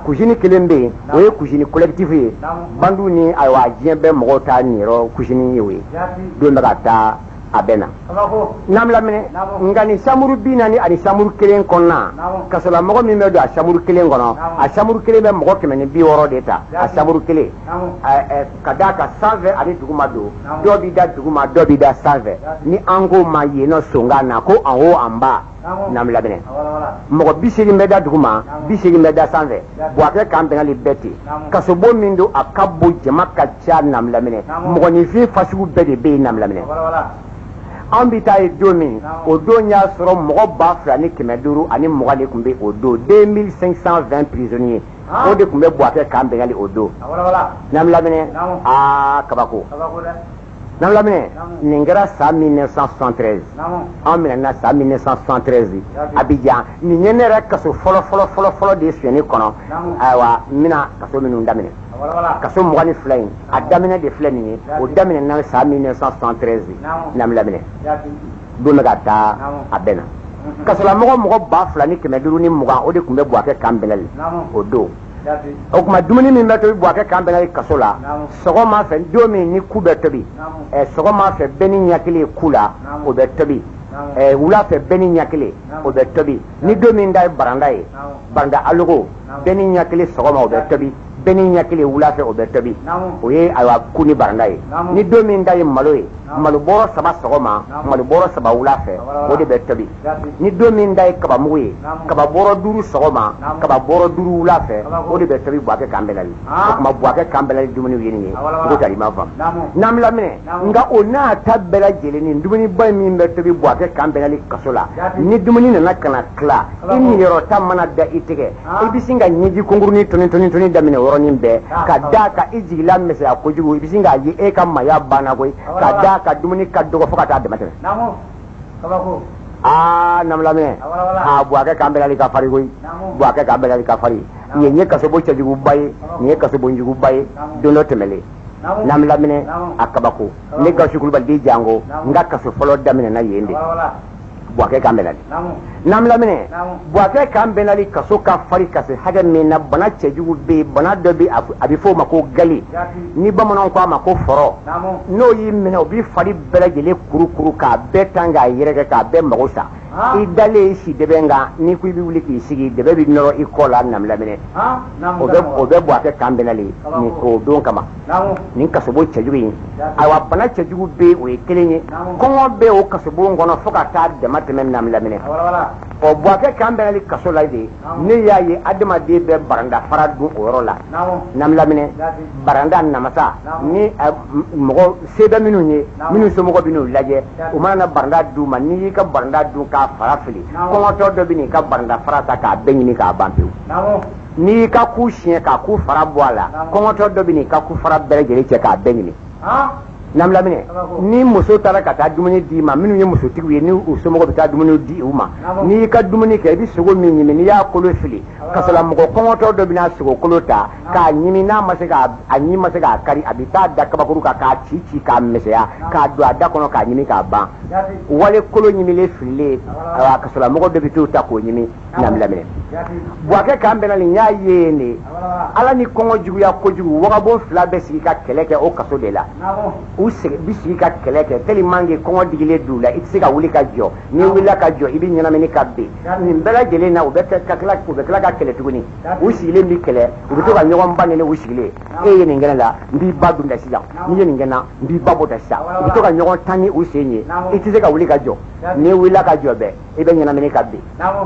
Cuisine kelen bɛ yen, o ye cuisine collectif ye, bandiw ni, ayiwa, diɲɛ bɛɛ mɔgɔw ta niyɔrɔ cuisine ye o ye. Don bɛ ka taa, A bɛ na n'an laminɛ. Nka nin samuru 40 ani samuru kelen kɔnɔna, kasolamɔgɔ min bɛ don a samuru kelen kɔnɔ, a samuru kelen bɛ mɔgɔ 160 de ta. A samuru kelen, ka d'a kan sanfɛ ani duguma don, dɔw b'i da duguma, dɔw b'i da sanfɛ. Ni an k'o ma yen nɔ sonkan na ko en haut, en bas. N'an laminɛ, mɔgɔ 80 bɛ da duguma, 80 bɛ da sanfɛ. Buwakɛ Camp Pénal bɛɛ ten. Kasobon min don, a ka bon, jama ka ca. N'an laminɛ, mɔgɔninfin fasugu bɛɛ de bɛ yen. N'an laminɛ, an bɛ taa ye don min, o don y'a sɔrɔ mɔgɔ 2520 de tun bɛ o don. 2520 prisonniers, o de tun bɛ Buwakɛ Camp Pénal o don. N'an laminɛ, aa kabako. N'an laminɛ, nin kɛra san 1973. An minɛna san 1973 Abidjan. Nin ye ne yɛrɛ kaso fɔlɔ fɔlɔ fɔlɔ fɔlɔ de ye sonyɛni kɔnɔ. Ayiwa, n bɛna kaso minnu daminɛ, kaso 22 in, a daminɛ de filɛ nin ye. O daminɛna san 1973. N'an laminɛ, don bɛ ka taa, a bɛ na. Kasolamɔgɔ mɔgɔ 2520, o de tun bɛ Buwakɛ Camp Pénal o don. O tuma, dumuni min bɛ tobi Buwakɛ Camp Pénal kaso la, sɔgɔma fɛ, don min ni ku bɛ tobi, sɔgɔma fɛ, bɛɛ ni ɲɛ kelen ku la, o bɛ tobi. Wula fɛ, bɛɛ ni ɲɛ kelen, o bɛ tobi. Ni don min ta ye baranda ye, baranda alogo, bɛɛ ni ɲɛ kelen sɔgɔma, o bɛ tobi. Bɛɛ ni ɲɛ kelen wula fɛ, o bɛ tobi. O ye ayiwa ku ni baranda ye. Ni don min ta ye malo ye, malo bɔrɔ 3 sɔgɔma, malo bɔrɔ 3 wula fɛ, o de bɛ tobi. Ni don min ta ye kabamugu ye, kaba bɔrɔ 5 sɔgɔma, kaba bɔrɔ 5 wula fɛ, o de bɛ tobi Buwakɛ Camp Pénal. O tuma, Buwakɛ Camp Pénal dumuniw ye nin ye. N ko tari ma faamu. N'an laminɛ, nka o n'a ta bɛɛ lajɛlen, ni dumuniba min bɛ tobi Buwakɛ Camp Pénal kaso la, ni dumuni nana ka na tila, i niyɔrɔ ta mana da i tigɛ, i bɛ sin ka ɲɛji kunkurunin toni toni toni daminɛ o yɔrɔnin bɛɛ, ka d'a kan i jigila misɛnya kojugu. I bɛ sin k'a ye e ka maaya banna koyi, ka d'a kan dumuni ka dɔgɔ fo ka taa dama tɛmɛ. Aa, n'an lamɛn, aa, Buwakɛ Camp Pénal ka fari koyi. Buwakɛ Camp Pénal ka fari. Nin ye kasobon cɛjuguba ye, nin ye kasobonjuguba ye don dɔ tɛmɛlen. N'an lamɛn, a kabako. Ne Gawusu Kulubali di jango, n ka kaso fɔlɔ daminɛna yen de, Buwakɛ Camp Pénal. N'an lamɛn, Buwakɛ Camp Pénal kaso ka fari ka se hakɛ min na, bana cɛjugu bɛ yen. Bana dɔ bɛ, a bɛ fɔ o ma ko gali, ni bamananw ko a ma ko fɔrɔ. N'o y'i minɛ, o b'i fari bɛɛ lajɛlen kuru kuru, k'a bɛɛ tan, k'a yɛrɛkɛ, k'a bɛɛ mago sa. I dalen i si dɛbɛn kan, n'i ko i bɛ wuli k'i sigi, dɛbɛ bɛ nɔrɔ i kɔ la. N'an lamɛn, o bɛ Buwakɛ Camp Pénal nin o don kama, nin kasobon cɛjugu in. Ayiwa, bana cɛjugu bɛ yen, o ye kelen ye. Kɔngɔ bɛ o kasobon kɔnɔ fo ka taa dama tɛmɛ. N'an lamɛn, ɔ, Buwakɛ Camp Pénal kaso la de, ne y'a ye adamaden bɛ baranda fara dun o yɔrɔ la. N'an lamɛn, baranda namasa ni mɔgɔ se bɛ minnu ye, minnu somɔgɔw bɛ n'u lajɛ, u mana na baranda d'u ma, n'i y'i ka baranda dun k'a fara fili, kɔngɔtɔ dɔ bɛ n'i ka baranda fara ta k'a bɛɛ ɲini k'a ban pewu. N'i y'i ka ku siɲɛ k'a ku fara bɔ a la, kɔngɔtɔ dɔ bɛ n'i ka ku fara bɛɛ lajɛlen cɛ k'a bɛɛ ɲini. N'an lamɛn, ni muso taara ka taa dumuni d'i ma, minnu ye musotigiw ye, ni u somɔgɔw bɛ taa dumuni di u ma, n'i y'i ka dumuni kɛ, i bɛ sogo min ɲimi, n'i y'a kolo fili kasola, mɔgɔ kɔngɔtɔ dɔ bɛna sogo kolo ta k'a ɲimi. N'a ma se k'a a ɲi ma se k'a kari, a bɛ taa da kabakuru kan k'a ci ci, k'a misɛnya, k'a don a da kɔnɔ, k'a ɲimi k'a ban. Wale kolo ɲimilen fililen, ayiwa, kasola mɔgɔ dɔ bɛ t'o ta k'o ɲimi. N'an lamɛn, Buwakɛ Camp Pénal, nin y'a ye yen de. Ala ni kɔngɔ juguya kojugu, wagabon fila bɛ sigi ka kɛlɛ kɛ o kaso de la. U bi sigi ka kɛlɛ kɛ tellement que kɔngɔ digilen d'u la, i tɛ se ka wuli ka jɔ. N'i wulila ka jɔ, i bɛ ɲɛnamini ka bin. Nin bɛɛ lajɛlen na, u bɛ ka tila, u bɛ tila ka kɛlɛ tuguni. U sigilen bɛ kɛlɛ, u bɛ to ka ɲɔgɔn ba nɛni. U sigilen: e ye nin kɛnɛ la, n b'i ba dun da sisan. N'i ye nin kɛ n na, n b'i ba bɔ da sisan. U bɛ to ka ɲɔgɔn tan ni u sen ye. I tɛ se ka wuli ka jɔ. N'i wulila ka jɔ bɛɛ, i bɛ ɲɛnamini ka bin.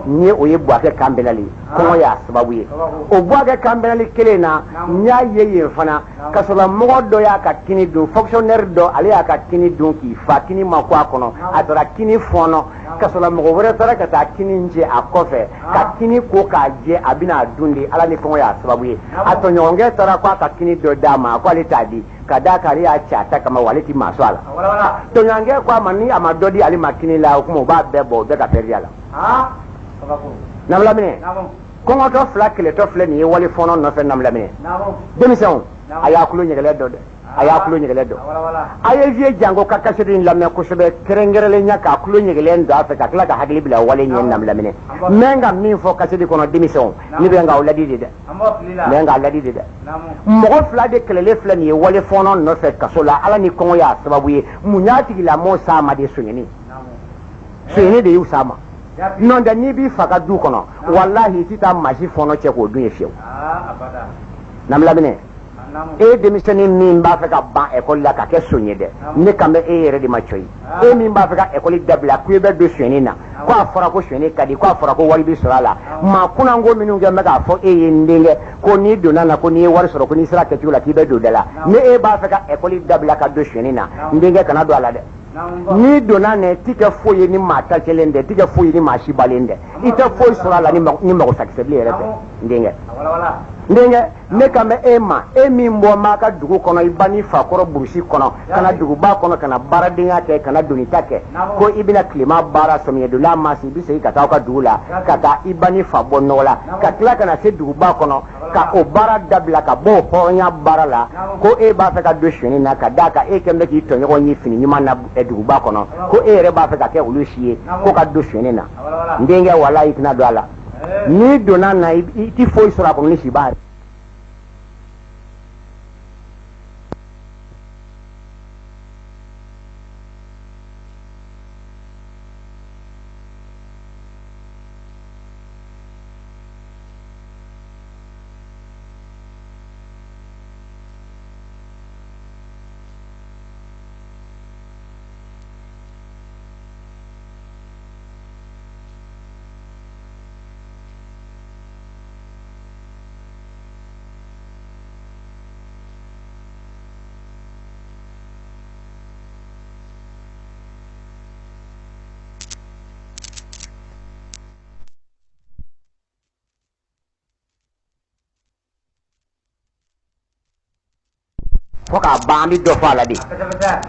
Ni o ye Buwakɛ Camp Pénal, kɔngɔ y'a sababu ye. O Buwakɛ Camp Pénal kelen na, n y'a ye yen fana, ka sɔrɔ mɔgɔ dɔ y'a ka kini dun. Fonctionnaire dɔ, ale y'a ka kini dun k'i fa, kini ma ko a kɔnɔ, a taara kini fɔɔnɔ. Ka sɔrɔ mɔgɔ wɛrɛ taara ka taa kini jɛ a kɔfɛ, ka kini ko k'a jɛ, a bɛna a dun de. Ala ni kɔngɔ y'a sababu ye. A tɔɲɔgɔnkɛ taara ko a ka kini dɔ d'a ma, a ko ale t'a di, ka d'a kan ale y'a cɛ a ta kama, wa ale ti maa sɔn a la. Tɔɲɔgɔnkɛ ko a ma, ni a ma dɔ di ale ma kini la, o kuma o b'a bɛɛ bɔ, o bɛɛ ka pɛridi a la. N'an lamɛn, kɔngɔtɔ fila kɛlɛtɔ filɛ nin ye wali fɔɔnɔ nɔfɛ. N'an lamɛn, denmisɛnw, a y'a kulo ɲɛgɛlɛ dɔ dɛ. A y'a tulo ɲɛgɛlɛ dɔn. A ye vieux Jango ka kasɛti in lamɛn kosɛbɛ, kɛrɛnkɛrɛnlenya k'a tulo ɲɛgɛlɛn don a fɛ, ka tila ka hakili bila wale ɲɛ. Namilaminɛ, n bɛ ka min fɔ kasɛti kɔnɔ, denmisɛnw, ne bɛ k'aw ladi de dɛ, n bɛ k'aw ladi de dɛ. Mɔgɔ fila de kɛlɛlen filɛ nin ye wale fɔɔnɔ nɔfɛ kaso la. Ala ni kɔngɔ y'a sababu ye. Mun y'a tigilamɔgɔ s'a ma de? Sonyɛni, sonyɛni de y'u s'a ma. Nɔ tɛ, n'i b'i fa ka du kɔnɔ, walahi, i tɛ taa maa si fɔɔnɔ cɛ k'o dun ye fiyewu. Namilaminɛ, e denmisɛnnin min b'a fɛ ka ban ekɔli la ka kɛ son ye dɛ, ne kan bɛ e yɛrɛ de ma cɔyi. E min b'a fɛ ka ekɔli dabila ko i bɛ don sonyɛni na, ko a fɔra ko sonyɛni ka di, ko a fɔra ko wari bɛ sɔrɔ a la, maa kunnanko minnu kɛ bɛ k'a fɔ e ye, n denkɛ, ko n'i donna na, ko n'i ye wari sɔrɔ, ko n'i sera kɛcogo la k'i bɛ don da la. Ni e b'a fɛ ka ekɔli dabila ka don sonyɛni na, n denkɛ, kana don a la dɛ. N'i donna na, i ti kɛ foyi ye ni maa ta kelen tɛ, i ti kɛ foyi ye ni maa sibalen tɛ, i tɛ foyi sɔrɔ a la ni magosakisɛbilen yɛrɛ tɛ. N denkɛ, n denkɛ, ne kan bɛ e ma, e min bɔ b'a ka dugu kɔnɔ, i ba ni fa kɔrɔ burusi kɔnɔ, ka na duguba kɔnɔ, ka na baaradenya kɛ, ka na donita kɛ, ko i bɛna tilema baara, sɔmiyɛdonda ma se, i bɛ segin ka taa aw ka dugu la, ka taa i ba ni fa bɔ nɔgɔ la, ka tila ka na se duguba kɔnɔ ka o baara dabila, ka bɔ o hɔrɔnya baara la, ko e b'a fɛ ka don sonyɛni na, ka d'a kan e kɛlen bɛ k'i tɔɲɔgɔn ye fini ɲuman na duguba kɔnɔ, ko e yɛrɛ b'a fɛ ka kɛ olu si ye, ko ka don sonyɛni na. N denkɛ, walayi, i tɛna don a la. N'i donna na, i ti foyi sɔrɔ a kɔnɔ ni siba. Fo k'a ban, an bɛ dɔ fɔ a la de.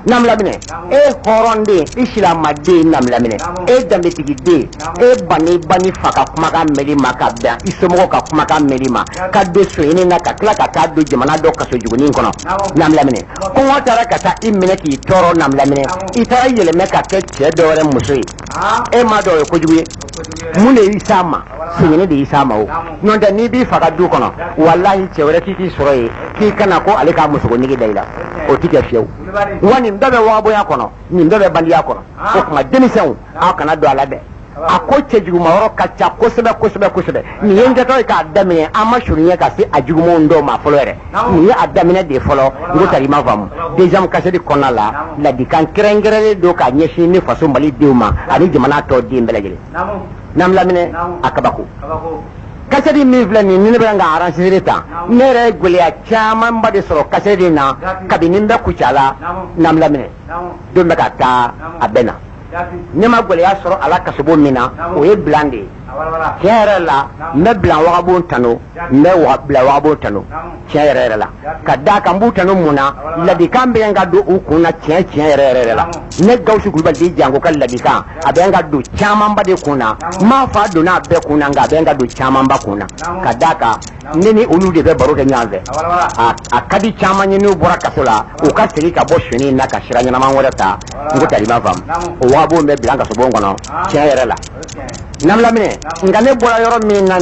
Namilaminɛ, e hɔrɔnden, i silamaden, namilaminɛ, e danbetigiden, e banni ba ni fa ka kumakan mɛnli ma, ka bɛn i somɔgɔw ka kumakan mɛnli ma, ka don sonyɛni na, ka tila ka taa don jamana dɔ kaso jugunin kɔnɔ. Namilaminɛ, kɔngɔ taara ka taa i minɛ k'i tɔɔrɔ. Namilaminɛ, i taara yɛlɛmɛ ka kɛ cɛ dɔ wɛrɛ muso ye. E m'a dɔn o ye kojugu ye? Mun de y'i s'a ma? Sonyɛni de y'i s'a ma. O n'o tɛ, n'i b'i fa ka du kɔnɔ, walahi, cɛ wɛrɛ k'i k'i sɔrɔ yen k'i kana ko ale k'a musoko nege da i la, o ti kɛ fiyewu. Wa nin bɛɛ bɛ wagabonya kɔnɔ, nin bɛɛ bɛ bandiya kɔnɔ. O tuma denmisɛnw, aw kana don a la dɛ. A ko cɛjuguma yɔrɔ ka ca kosɛbɛ kosɛbɛ kosɛbɛ. Nin ye n kɛtɔ ye k'a daminɛ, an ma surunya ka se a jugumanw dɔw ma fɔlɔ yɛrɛ. Nin ye a daminɛ de fɔlɔ. N ko tari ma faamu. Deuxième kasɛti kɔnɔna la, ladikan kɛrɛnkɛrɛnlen don k'a ɲɛsin ne faso Mali denw ma ani jamana tɔ den bɛɛ lajɛlen. N'an laminɛ, a kabako kasɛti min filɛ nin, ni ne bɛ ka enregistrer tan, ne yɛrɛ ye gɛlɛya camanba de sɔrɔ kasɛti in na kabini n bɛ Kucala. N'an laminɛ, don bɛ ka taa, a bɛ na. Ne ma gɛlɛya sɔrɔ a la kasobon min na, o ye bilan de ye. Tiɲɛ yɛrɛ la, n bɛ bilan wagabon tanu, n bɛ bilan wagabon tanu tiɲɛ yɛrɛ yɛrɛ la, ka d'a kan n b'u tanu mun na? Ladikan bɛ ka don u kun na tiɲɛ tiɲɛ yɛrɛ yɛrɛ yɛrɛ la. Ne Gawusu Kulubali dit Jango ka ladikan, a bɛ ka don camanba de kun na. N m'a fɔ a donna a bɛɛ kun na, nka a bɛ ka don camanba kun na, ka d'a kan ne ni olu de bɛ baro kɛ ɲɔgɔn fɛ. A ka di caman ye, n'u bɔra kaso la, u ka segin ka bɔ sonyɛni na, ka sira ɲɛnama wɛrɛ ta. N ko tari ma faamu. O wagabon bɛ bila kasobon kɔnɔ tiɲɛ yɛrɛ la. N'an laminɛ, nka ne bɔra yɔrɔ min na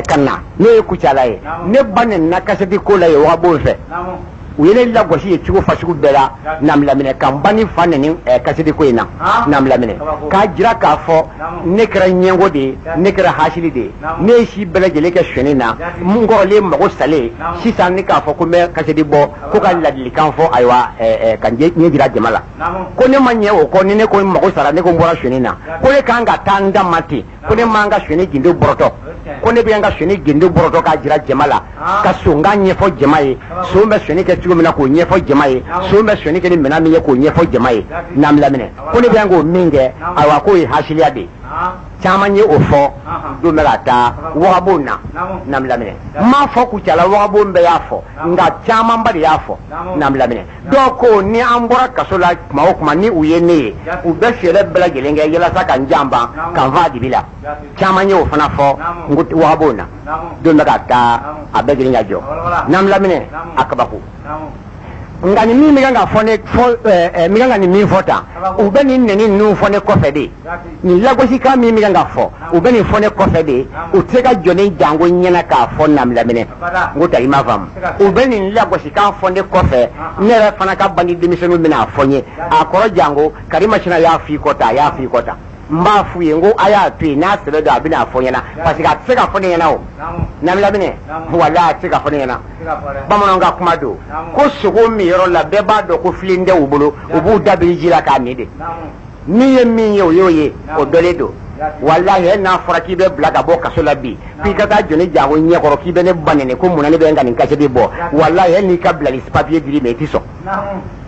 ka na, n'o ye Kucala ye, ne ba nana kasɛti ko la ye wagabon fɛ. U ye ne lagosi ye cogo fasugu bɛɛ la. N'an laminɛ, ka n ba ni fa neni kasɛti ko in na. N'an laminɛ, k'a jira k'a fɔ ne kɛra ɲɛngo de ye, ne kɛra hasili de ye, ne ye si bɛɛ lajɛlen kɛ sonyɛni na, n kɔrɔlen mago salen. Sisan ne k'a fɔ ko n bɛ kasɛti bɔ ko ka ladilikan fɔ, ayiwa, ka ɲɛ jira jama la, ko ne ma ɲɛ o kɔ. Ni ne ko n mago sara, ne ko n bɔra sonyɛni na, ko ne kan ka taa n da ma ten, ko ne man ka sonyɛni gindo bɔrɔtɔ, ko ne bɛ n ka sonyɛni gindo bɔrɔtɔ k'a jira jama la, ka sonkan ɲɛfɔ jama ye, son bɛ sonyɛni kɛ cogo min na k'o ɲɛfɔ jama ye, son bɛ sonyɛni kɛ ni minɛn min ye k'o ɲɛfɔ jama ye. N'an laminɛ, ko ne bɛ k'o min kɛ, ayiwa, k'o ye hasiliya de ye. Caman ye o fɔ don bɛ ka taa wagabon na. N'an laminɛ, n m'a fɔ Kucala wagabon bɛɛ y'a fɔ, nka camanba de y'a fɔ. N'an laminɛ, dɔw ko ni an bɔra kaso la tuma o tuma, ni u ye ne ye, u bɛ fɛɛrɛ bɛɛ lajɛlen kɛ yalasa ka n janban, ka n fa dibi la. Caman ye o fana fɔ. N ko wagabon na, don bɛ ka taa, a bɛɛ girin ka jɔ. N'an laminɛ, a kabako. Nka nin min bɛ kan ka fɔ ne fɔ ɛɛ n bɛ kan ka nin min fɔ tan, u bɛ nin nɛni ninnu fɔ ne kɔfɛ de. Nin lagosikan min bɛ kan ka fɔ, u bɛ nin fɔ ne kɔfɛ de. U tɛ se ka jɔ ne jango ɲɛna k'a fɔ Namilaminɛ. N ko tari ma faamu. U bɛ nin lagosikan fɔ ne kɔfɛ, ne yɛrɛ fana ka bandi denmisɛnninw bɛna a fɔ n ye: a kɔrɔ jango karimasina y'a f'i kɔ tan, a y'a f'i kɔ tan. N b'a f'u ye, n ko a y'a to yen, n'a sɛbɛ don, a bɛna fɔ n ɲɛna, parce que a tɛ se ka fɔ ne ɲɛna. O Namilaminɛ, walahi, a tɛ se ka fɔ ne ɲɛna. Bamananw ka kuma don ko sogo min yɔrɔ la, bɛɛ b'a dɔn ko filen tɛ u bolo, u b'u dabiri ji la k'a min de. Min ye min ye, o y'o ye, o dɔlen don. Walahi, hali n'a fɔra k'i bɛ bila ka bɔ kaso la bi, k'i ka taa jɔ ne jango ɲɛkɔrɔ k'i bɛ ne ba nɛni ko munna ne bɛ n ka nin kasɛti bɔ, walahi, hali n'i ka bilali papiye dir'i ma, i ti sɔn.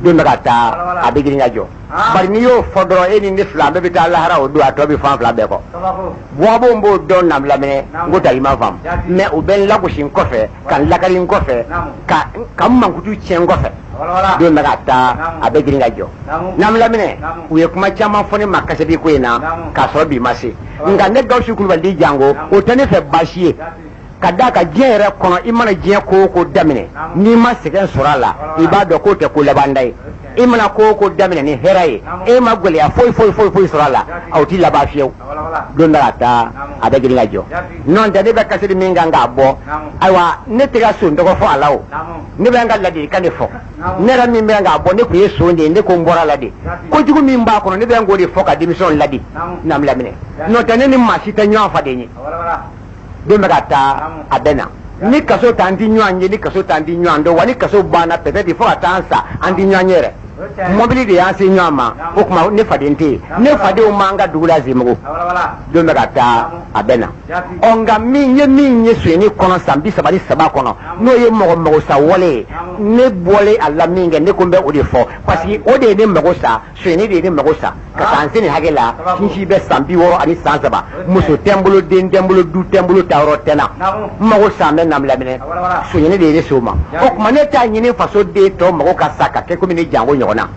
Don bɛ ka taa, a bɛ girin ka jɔ. Bari n'i y'o fɔ dɔrɔn, e ni ne fila, an bɛɛ bɛ taa lahara. O don, a tɔ bɛ fan fila bɛɛ kɔ. Buwabon b'o dɔn. Namilaminɛ, n ko tari ma faamu. Mais u bɛ n lagosi n kɔfɛ, ka n lakari n kɔfɛ, ka n mankutu tiɲɛ n kɔfɛ. Don bɛ ka taa, a bɛ girin ka jɔ. Namilaminɛ, u ye kuma caman fɔ ne ma kasɛti ko in na k'a sɔrɔ bi ma se. Nka ne Gawusu Kulubali di jango, o tɛ ne fɛ baasi ye, ka d'a kan diɲɛ yɛrɛ kɔnɔ, i mana diɲɛ ko o ko daminɛ, n'i ma sɛgɛn sɔrɔ a la, i b'a dɔn k'o tɛ ko labanda ye. I mana ko o ko daminɛ ni hɛrɛ ye, e ma gɛlɛya foyi foyi foyi foyi sɔrɔ a la, aw ti laban fiyewu. Don bɛ ka taa, a bɛ girin ka jɔ. N'o tɛ, ne bɛ kasɛti min kan k'a bɔ, ayiwa, ne tɛ ka son tɔgɔ fɔ a la. O ne bɛ n ka ladilikan de fɔ. Ne yɛrɛ min bɛ k'a bɔ, ne tun ye son de ye, ne ko n bɔra la de. Kojugu min b'a kɔnɔ, ne bɛ n k'o de fɔ ka denmisɛnw ladi. Namilaminɛ, n'o tɛ, ne ni maa si tɛ ɲɔgɔn faden ye. Don bɛ ka taa, a bɛ na. Ni kaso t'an ti ɲɔgɔn ye, ni kaso t'an ti ɲɔgɔn dɔn wa. Ni kaso banna, peut-être fo ka taa an sa, an ti ɲɔgɔn ye yɛrɛ. Mɔbili de y'an se ɲɔgɔn ma. O tuma ne faden tɛ yen, ne fadenw m'an ka dugu la Zemugu. Don bɛ ka taa, a bɛ na. Ɔ nka min ye min ye sonyɛni kɔnɔ san 33 kɔnɔ, n'o ye mɔgɔ mago sa wale ye, ne bɔlen a la min kɛ, ne ko n bɛ o de fɔ, parce que o de ye ne mago sa. Sonyɛni de ye ne mago sa ka taa n se nin hakɛ la. Sinsin bɛ san 63, muso tɛ n bolo, den tɛ n bolo, du tɛ n bolo, taayɔrɔ tɛ n na. N mago sa, n bɛ Namilaminɛ, sonyɛni de ye ne se o ma. O tuma ne t'a ɲini faso den tɔ mago ka sa ka kɛ komi ne jango ɲɔgɔn na,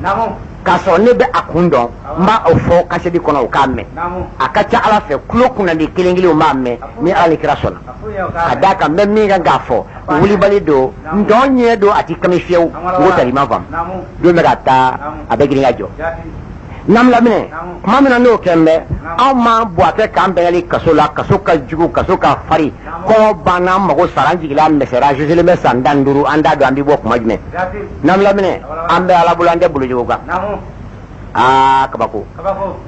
k'a sɔrɔ ne bɛ a kun dɔn. N b'a o fɔ kasɛti kɔnɔ, o k'a mɛn. A ka ca Ala fɛ, tulo kunnandi kelen kelenw b'a mɛn ni Ala ni kira sɔnna, ka d'a kan n bɛ min kan k'a fɔ, wulibali don, ntɔn ɲɛ don, a ti kami fiyewu. N ko tari ma faamu. Don bɛ ka taa, a bɛ girin ka jɔ. Namilaminɛ, tuma min na n'o kɛ, n bɛ anw ma Buwakɛ k'an bɛnali kaso la. Kaso ka jugu, kaso ka fari. Kɔngɔ banna, an mago sara, an jigila mɛsɛra. Joselen bɛ san 15, an t'a dɔn an bɛ bɔ kuma jumɛn. Namilaminɛ, an bɛ Ala bolo, an tɛ bolojogo kan. Aa, kabako!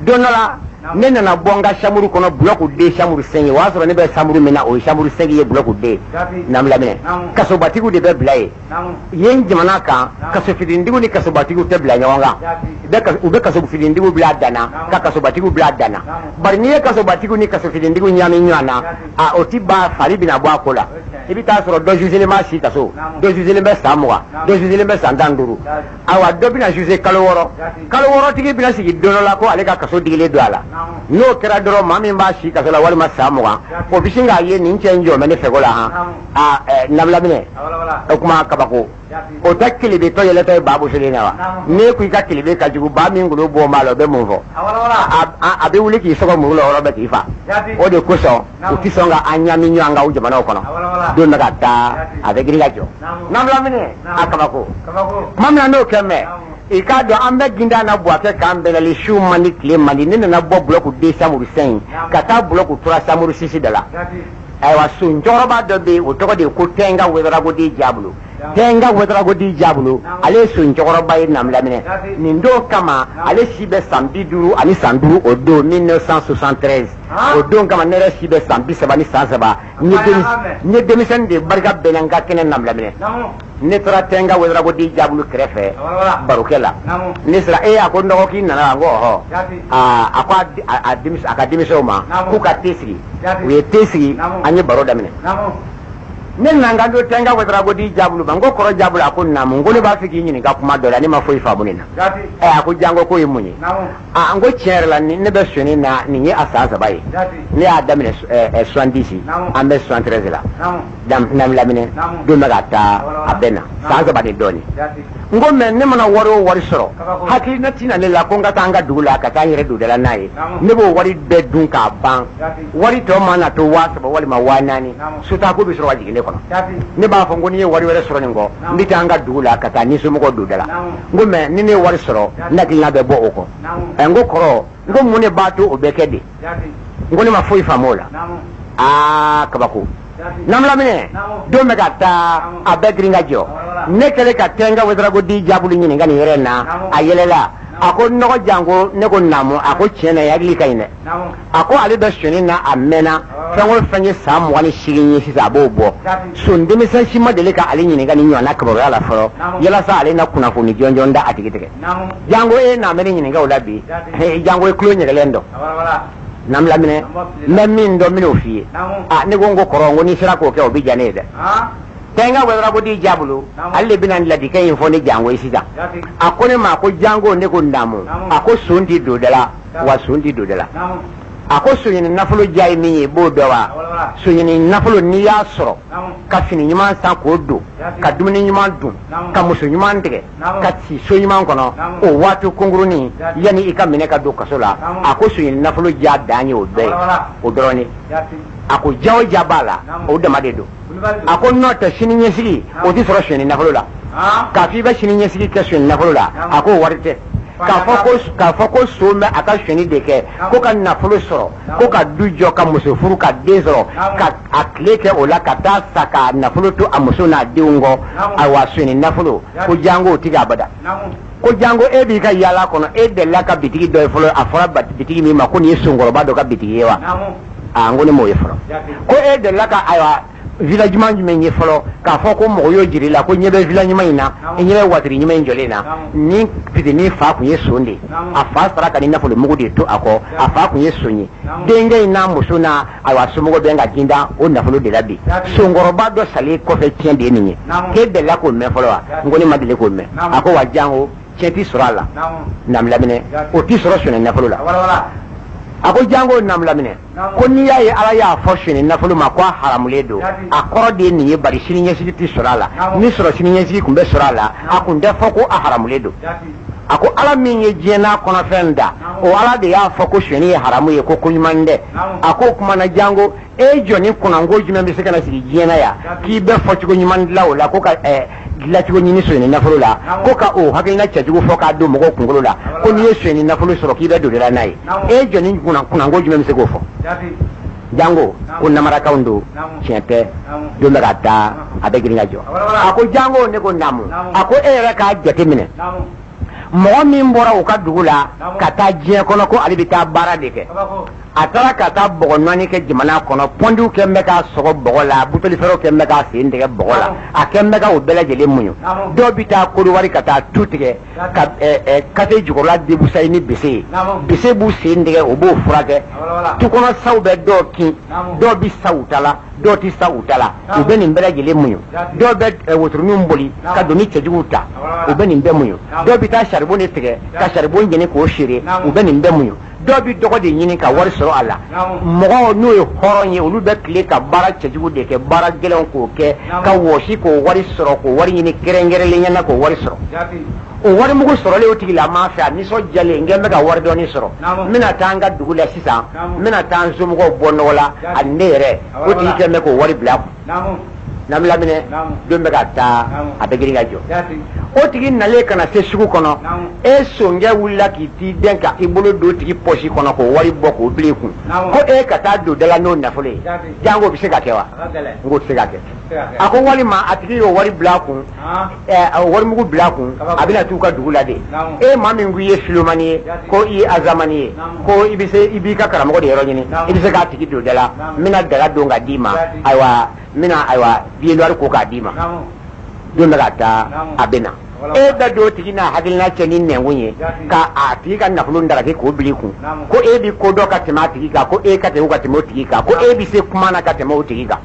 Don dɔ la, ne nana bɔ n ka chambre kɔnɔ, bloc D, chambre 5. O y'a sɔrɔ ne bɛ chambre min na, o ye chambre 5 ye, bloc D. Namilaminɛ, kasobatigiw de bɛ bila yen. Yen jamana kan, kaso fitinitigiw ni kasobatigiw tɛ bila ɲɔgɔn kan. U bɛ kaso fitinitigiw bila a dan na, ka kasobatigiw bila a dan na. Bari n'i ye kasobatigiw ni kaso fitinitigiw ɲaami ɲɔgɔn na, a o ti ban, fari bɛna bɔ a ko la. I bɛ taa sɔrɔ dɔ jugelen b'a si kaso, dɔ jugelen bɛ san 20, dɔ jugelen bɛ san 15. Ayiwa, dɔ bɛna juger kalo 6. Kalo 6 tigi bɛna sigi don dɔ la ko ale ka kaso digilen don a la. N'o kɛra dɔrɔn, maa min b'a si kaso la walima san 20, o bɛ sin k'a ye nin cɛ in jɔ bɛ ne fɛko la han. A Namilaminɛ, o kuma kabako. O tɛ kelebetɔ yɛlɛtɔ ye ba bosilen na wa? N'e ko i ka kelebe ka jugu, ba min golo bɔ b'a la, o bɛ mun fɔ? A bɛ wuli k'i sɔgɔ muru la, o yɔrɔ bɛɛ k'i fa. O de kosɔn u tɛ sɔn ka an ɲami ɲɔgɔn kan o jamanaw kɔnɔ. Don bɛ ka taa, a bɛ girin ka jɔ. Namilaminɛ, a kabako. Tuma min na n'o kɛ, mɛ i k'a dɔn an bɛ ginda na Buwakɛ k'an bɛnali. Su man di, tile man di. Ne nana bɔ bloc D chambre 5 ka taa bloc 3 chambre 6 de la. Ayiwa, son cɛkɔrɔba dɔ bɛ yen, o tɔgɔ de ye ko Tɛnga Wedarago di Jabolo. Tɛnga Wedarago di Jabolo, ale ye son cɛkɔrɔba ye. Namilaminɛ, nin don kama, ale si bɛ san 50 ani san 5 o don, 1973. O don kama, ne yɛrɛ si bɛ san 30 ni san 3. N ye denmisɛnnin de, barika bɛnna n ka kɛnɛ. Namilaminɛ, ne taara Tɛnga Wedarago di Jabolo kɛrɛfɛ barokɛ la. Ne sera e, a ko n dɔgɔ, k'i nana? N ko ɔhɔ. A ko a ka denmisɛnw ma k'u ka te sigi. U ye te sigi, an ye baro daminɛ. Ne nana n ka don Tɛnga Wedarago di Jabolo ma. N ko kɔrɔ Jabolo? A ko naamu. N ko ne b'a fɛ k'i ɲininka kuma dɔ la, ne ma foyi faamu nin na. Ɛ, a ko jango, k'o ye mun ye? A, n ko tiɲɛ yɛrɛ la, ne bɛ sonyɛni na, nin ye a san 3 ye. Ne y'a daminɛ 70, an bɛ 73 la. Laminɛ don bɛ ka taa a bɛ na san 3 ni dɔɔnin. N ko mais ne mana wari o wari sɔrɔ, hakilina tɛ na ne la ko n ka taa n ka dugu la ka taa n yɛrɛ don dala n'a ye. Ne b'o wari bɛɛ dun k'a ban. Wari tɔ mana to 3000 walima 4000, sotako bɛ sɔrɔ ka jigin ne kɔnɔ. Ne b'a fɔ n ko ni n ye wari wɛrɛ sɔrɔ nin kɔ, n bɛ taa n ka dugu la ka taa ni somɔgɔw don dala. N ko mais ni ne ye wari sɔrɔ, n hakilina bɛ bɔ o kɔ. Ɛ, n ko kɔrɔ, n ko mun de b'a to o bɛ kɛ de? N ko ne ma foyi faamu o la. Aa, kabako. Namulamine, don bɛ ka taa a bɛɛ girin ka jɔ. Ne kɛlen ka Tɛnka Wedarago di Jabulu ɲininka nin yɛrɛ na, a yɛlɛla, a ko nɔgɔ janko. Ne ko naamu. A ko tiɲɛ na, i hakili ka ɲi dɛ. A ko ale bɛ sonyani na a mɛnna, fɛn o fɛn ye san 28 ye sisan, a b'o bɔ. Son denmisɛn si ma deli ka ale ɲininka nin ɲɔgɔnna kibaruya la fɔlɔ, yalasa ale na kunnafoni jɔnjɔn da a tigi tigɛ. Janko e n'a bɛ ne ɲininka o la bi, janko i tulo ɲɛgɛlɛn dɔn. Namulamine, n bɛ min dɔn, n bɛn'o f'i ye. A ne ko, n ko kɔrɔ, n ko n'i sera k'o kɛ, o bɛ diya ne ye dɛ. Tɛnka Wedarago di Jabulu, ale de bɛna ladilikan in fɔ ne janko ye sisan. A ko ne ma ko janko. Ne ko naamu. A ko son tɛ don da la wa, son tɛ don da la. A ko sonyani nafolo diya ye min ye, i b'o dɔn wa? Sonyani nafolo, n'i y'a sɔrɔ ka fini ɲuman san k'o don, ka dumuni ɲuman dun, ka muso ɲuman tigɛ, ka si so ɲuman kɔnɔ, o waati kunkurunin yanni i ka minɛ ka don kaso la, a ko sonyani nafolo diya dan ye o bɛɛ ye, o dɔrɔn de. A ko ja o ja b'a la, o dama de don. A ko n'o tɛ, sini ɲɛsigi o tɛ sɔrɔ sonyani nafolo la. K'a fɔ i bɛ sini ɲɛsigi kɛ sonyani nafolo la, a ko wari tɛ. K'a fɔ ko son bɛ a ka sonyani de kɛ ko ka nafolo sɔrɔ, ko ka du jɔ, ka muso furu, ka den sɔrɔ, ka a tile kɛ o la, ka taa sa ka nafolo to a muso n'a denw kɔ, ayiwa, sonyani nafolo ko jango o tigi abada. Ko jango e b'i ka yaala kɔnɔ, e delila ka bitigi dɔ ye fɔlɔ, a fɔra bitigi min ma ko nin ye sonkɔrɔba dɔ ka bitigi ye wa? Aa, n ko ne m'o ye fɔlɔ. Ko e delila ka, ayiwa, villa ɲuman jumɛn ye fɔlɔ, k'a fɔ ko mɔgɔ y'o jira i la ko ɲɛ bɛ villa ɲuman in na, i ɲɛ bɛ watiri ɲuman in jɔlen na? Ni fitinin fa tun ye son de ye, a fa sara ka ni nafolo mugu de to a kɔ. A fa tun ye son ye. Denkɛ in n'a muso n'a, ayiwa, somɔgɔ bɛ ka jinda o nafolo de la bi. Sonkɔrɔba dɔ salen kɔfɛ, tiɲɛ de ye nin ye. K'e delila k'o mɛn fɔlɔ wa? N ko ne ma deli k'o mɛn. A ko wa jango tiɲɛ tɛ sɔrɔ a la. Namulamine, o tɛ sɔrɔ sonyani nafolo la. A ko jango namulamine, ko n'i y'a ye Ala y'a fɔ sonyani nafolo ma ko a haramulen don, a kɔrɔ de ye nin ye, bari sini ɲɛsigi tɛ sɔrɔ a la. Ni sɔrɔ sini ɲɛsigi tun bɛ sɔrɔ a la, a tun tɛ fɔ ko a haramulen don. A ko Ala min ye diɲɛ n'a kɔnɔfɛn da, o Ala de y'a fɔ ko sonyani ye haramu ye, ko ɲuman tɛ. A ko o kuma na, jango e jɔnni kunnanko jumɛn bɛ se ka na sigi diɲɛ na yan k'i bɛ fɔcogo ɲuman dilan o la, ko ka dilancogo ɲini sonyani nafolo la, ko ka o hakilina cɛjugu fɔ k'a don mɔgɔw kunkolo la ko n'i ye sonyani nafolo sɔrɔ k'i bɛ don de la n'a ye? E jɔnni kunnanko jumɛn bɛ se k'o fɔ? Jango ko namarakaw don, tiɲɛ tɛ. Don bɛ ka taa a bɛ girin ka jɔ. A ko jango. Ne ko naamu. A ko e yɛrɛ k'a jate minɛ, mɔgɔ min bɔra u ka dugu la ka taa diɲɛ kɔnɔ ko ale bɛ taa baara de kɛ, a taara ka taa bɔgɔ nɔɔni kɛ jamana kɔnɔ, pɔndiw kɛ bɛ k'a sɔgɔ bɔgɔ la, butolifɛrɛw kɛ bɛ k'a sen tigɛ bɔgɔ la, a kɛ bɛ ka o bɛɛ lajɛlen muɲu. Dɔw bɛ taa Kodowari ka taa tu tigɛ ka kase jukɔrɔla debusayi ni bese ye, bese b'u sen tigɛ, o b'o furakɛ. Tu kɔnɔ saw bɛ dɔw kin, dɔw bɛ sa u ta la, dɔw tɛ sa u ta la, u bɛ nin bɛɛ lajɛlen muɲu. Dɔw bɛ wotoroniw boli ka doni cɛjuguw ta, u bɛ nin bɛɛ muɲu. Dɔw bɛ taa saribɔn de tigɛ ka saribɔn jeni k'o feere, u bɛ nin bɛɛ muɲu. Dɔw bɛ dɔgɔ de ɲini ka wari sɔrɔ a la. Mɔgɔw n'o ye hɔrɔn ye, olu bɛ tile ka baara cɛjugu de kɛ, baara gɛlɛnw k'o kɛ, ka wɔsi k'o wari sɔrɔ, k'o wari ɲini kɛrɛnkɛrɛnlenya na k'o wari sɔrɔ. O wari mugu sɔrɔlen o tigilama fɛ, a nisɔndiyalen, n kɛ bɛ ka wari dɔɔni sɔrɔ, n bɛna taa n ka dugu la sisan, n bɛna taa n somɔgɔw bɔ nɔgɔ la ani ne yɛrɛ. O tigi kɛ bɛ k'o wari bila kun. Namulamine, don bɛ ka taa a bɛ girin ka jɔ. O tigi nalen ka na se sugu kɔnɔ, e sonkɛ wulila k'i t'i dɛn ka i bolo don tigi pɔsi kɔnɔ k'o wari bɔ k'o bila i kun ko e ka taa don dala n'o nafolo ye. Jango o bɛ se ka kɛ wa? N k'o tɛ se ka kɛ. A ko walima a tigi y'o wari bila a kun, warimugu bila a kun, a bɛna t'u ka dugu la de. E maa min ko i ye filomani ye, ko i ye azamani ye, ko i bɛ se i b'i ka karamɔgɔ de yɔrɔ ɲini, i bɛ se k'a tigi don da la, n bɛna daga don ka d'i ma, ayiwa, n bɛna, ayiwa, billet noir ko k'a d'i ma. Don bɛ ka taa a bɛ na. E bɛ don o tigi n'a hakilina cɛ ni nɛnkun ye ka a tigi ka nafolo ndaraki k'o bila i kun, ko e bɛ ko dɔn ka tɛmɛ a tigi kan, ko e ka tɛmɛ ka tɛmɛ o tigi kan, ko e bɛ se kuma na ka tɛmɛ o tigi kan,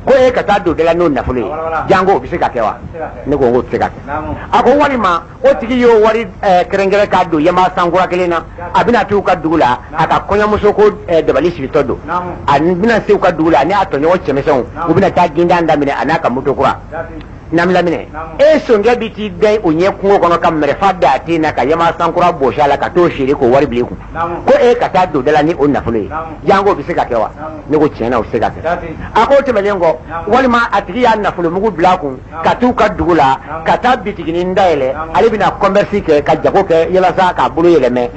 ko e ka taa don da la n'o nafolo ye. Jango o bɛ se ka kɛ wa? Ne ko n k'o tɛ se ka kɛ. A ko walima o tigi y'o wari kɛrɛnkɛrɛn k'a don yama sankura kelen na, a bɛna t'u ka dugu la, a ka kɔɲɔmuso ko dabali sigitɔ don, a bɛna se u ka dugu la, a n'a tɔɲɔgɔn cɛmisɛnw, u bɛna taa gindan daminɛ a n'a ka moto kura. Namilaminɛ, e sonkɛ bɛ t'i da o ɲɛ kungo kɔnɔ ka mɛrɛfa da a ten na ka yama sankura bɔsi a la ka t'o feere k'o wari bila i kun, ko e ka taa don da la ni o nafolo ye. Jango o bɛ se ka kɛ wa? Ne ko tiɲɛ na, o bɛ se ka kɛ. A k'o tɛmɛnen kɔ, walima a tigi y'a nafolomugu bila a kun ka t'u ka dugu la ka taa bitiginin dayɛlɛ, ale bɛna commerce kɛ ka jago kɛ yalasa k'a bolo yɛlɛmɛ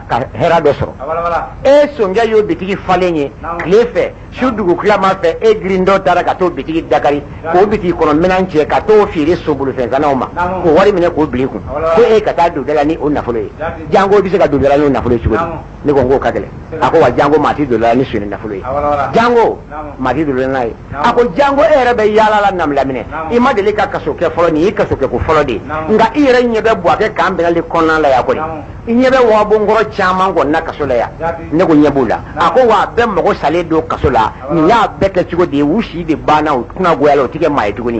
ka hɛrɛ dɔ sɔrɔ. E sonkɛ y'o bitigi falen ye tile fɛ, su dugutilama fɛ, e girintɔ taara ka t'o bitigi dakari k'o bitigi kɔnɔ minɛn cɛ ka t'o feere sobolofɛnsannaw ma k'o wari minɛ k'o bila i kun, ko e ka taa don da la ni o nafolo ye. Jango bɛ se ka don da la n'o nafolo ye cogo di? Ne ko n k'o ka gɛlɛn. A ko wa jango maa tɛ don da la ni sonyɛni nafolo ye, jango maa tɛ don da la n'a ye. A ko jango e yɛrɛ bɛ yaala la namilaminɛ, i ma deli ka kaso kɛ fɔlɔ, nin y'i kaso kɛ ko fɔlɔ de ye, nka i yɛrɛ ɲɛ bɛ Buwakɛ camp pénal kɔnɔna la yan kɔni, i ɲɛ bɛ wagabonkɔrɔ caman kɔni na kaso la yan. Ne ko ɲɛ b'u la. A ko wa a bɛɛ mago salen don kaso la, nin y'a bɛɛ kɛ cogo di ye, u si de banna, u kunnagoyala, u ti kɛ maa ye tuguni.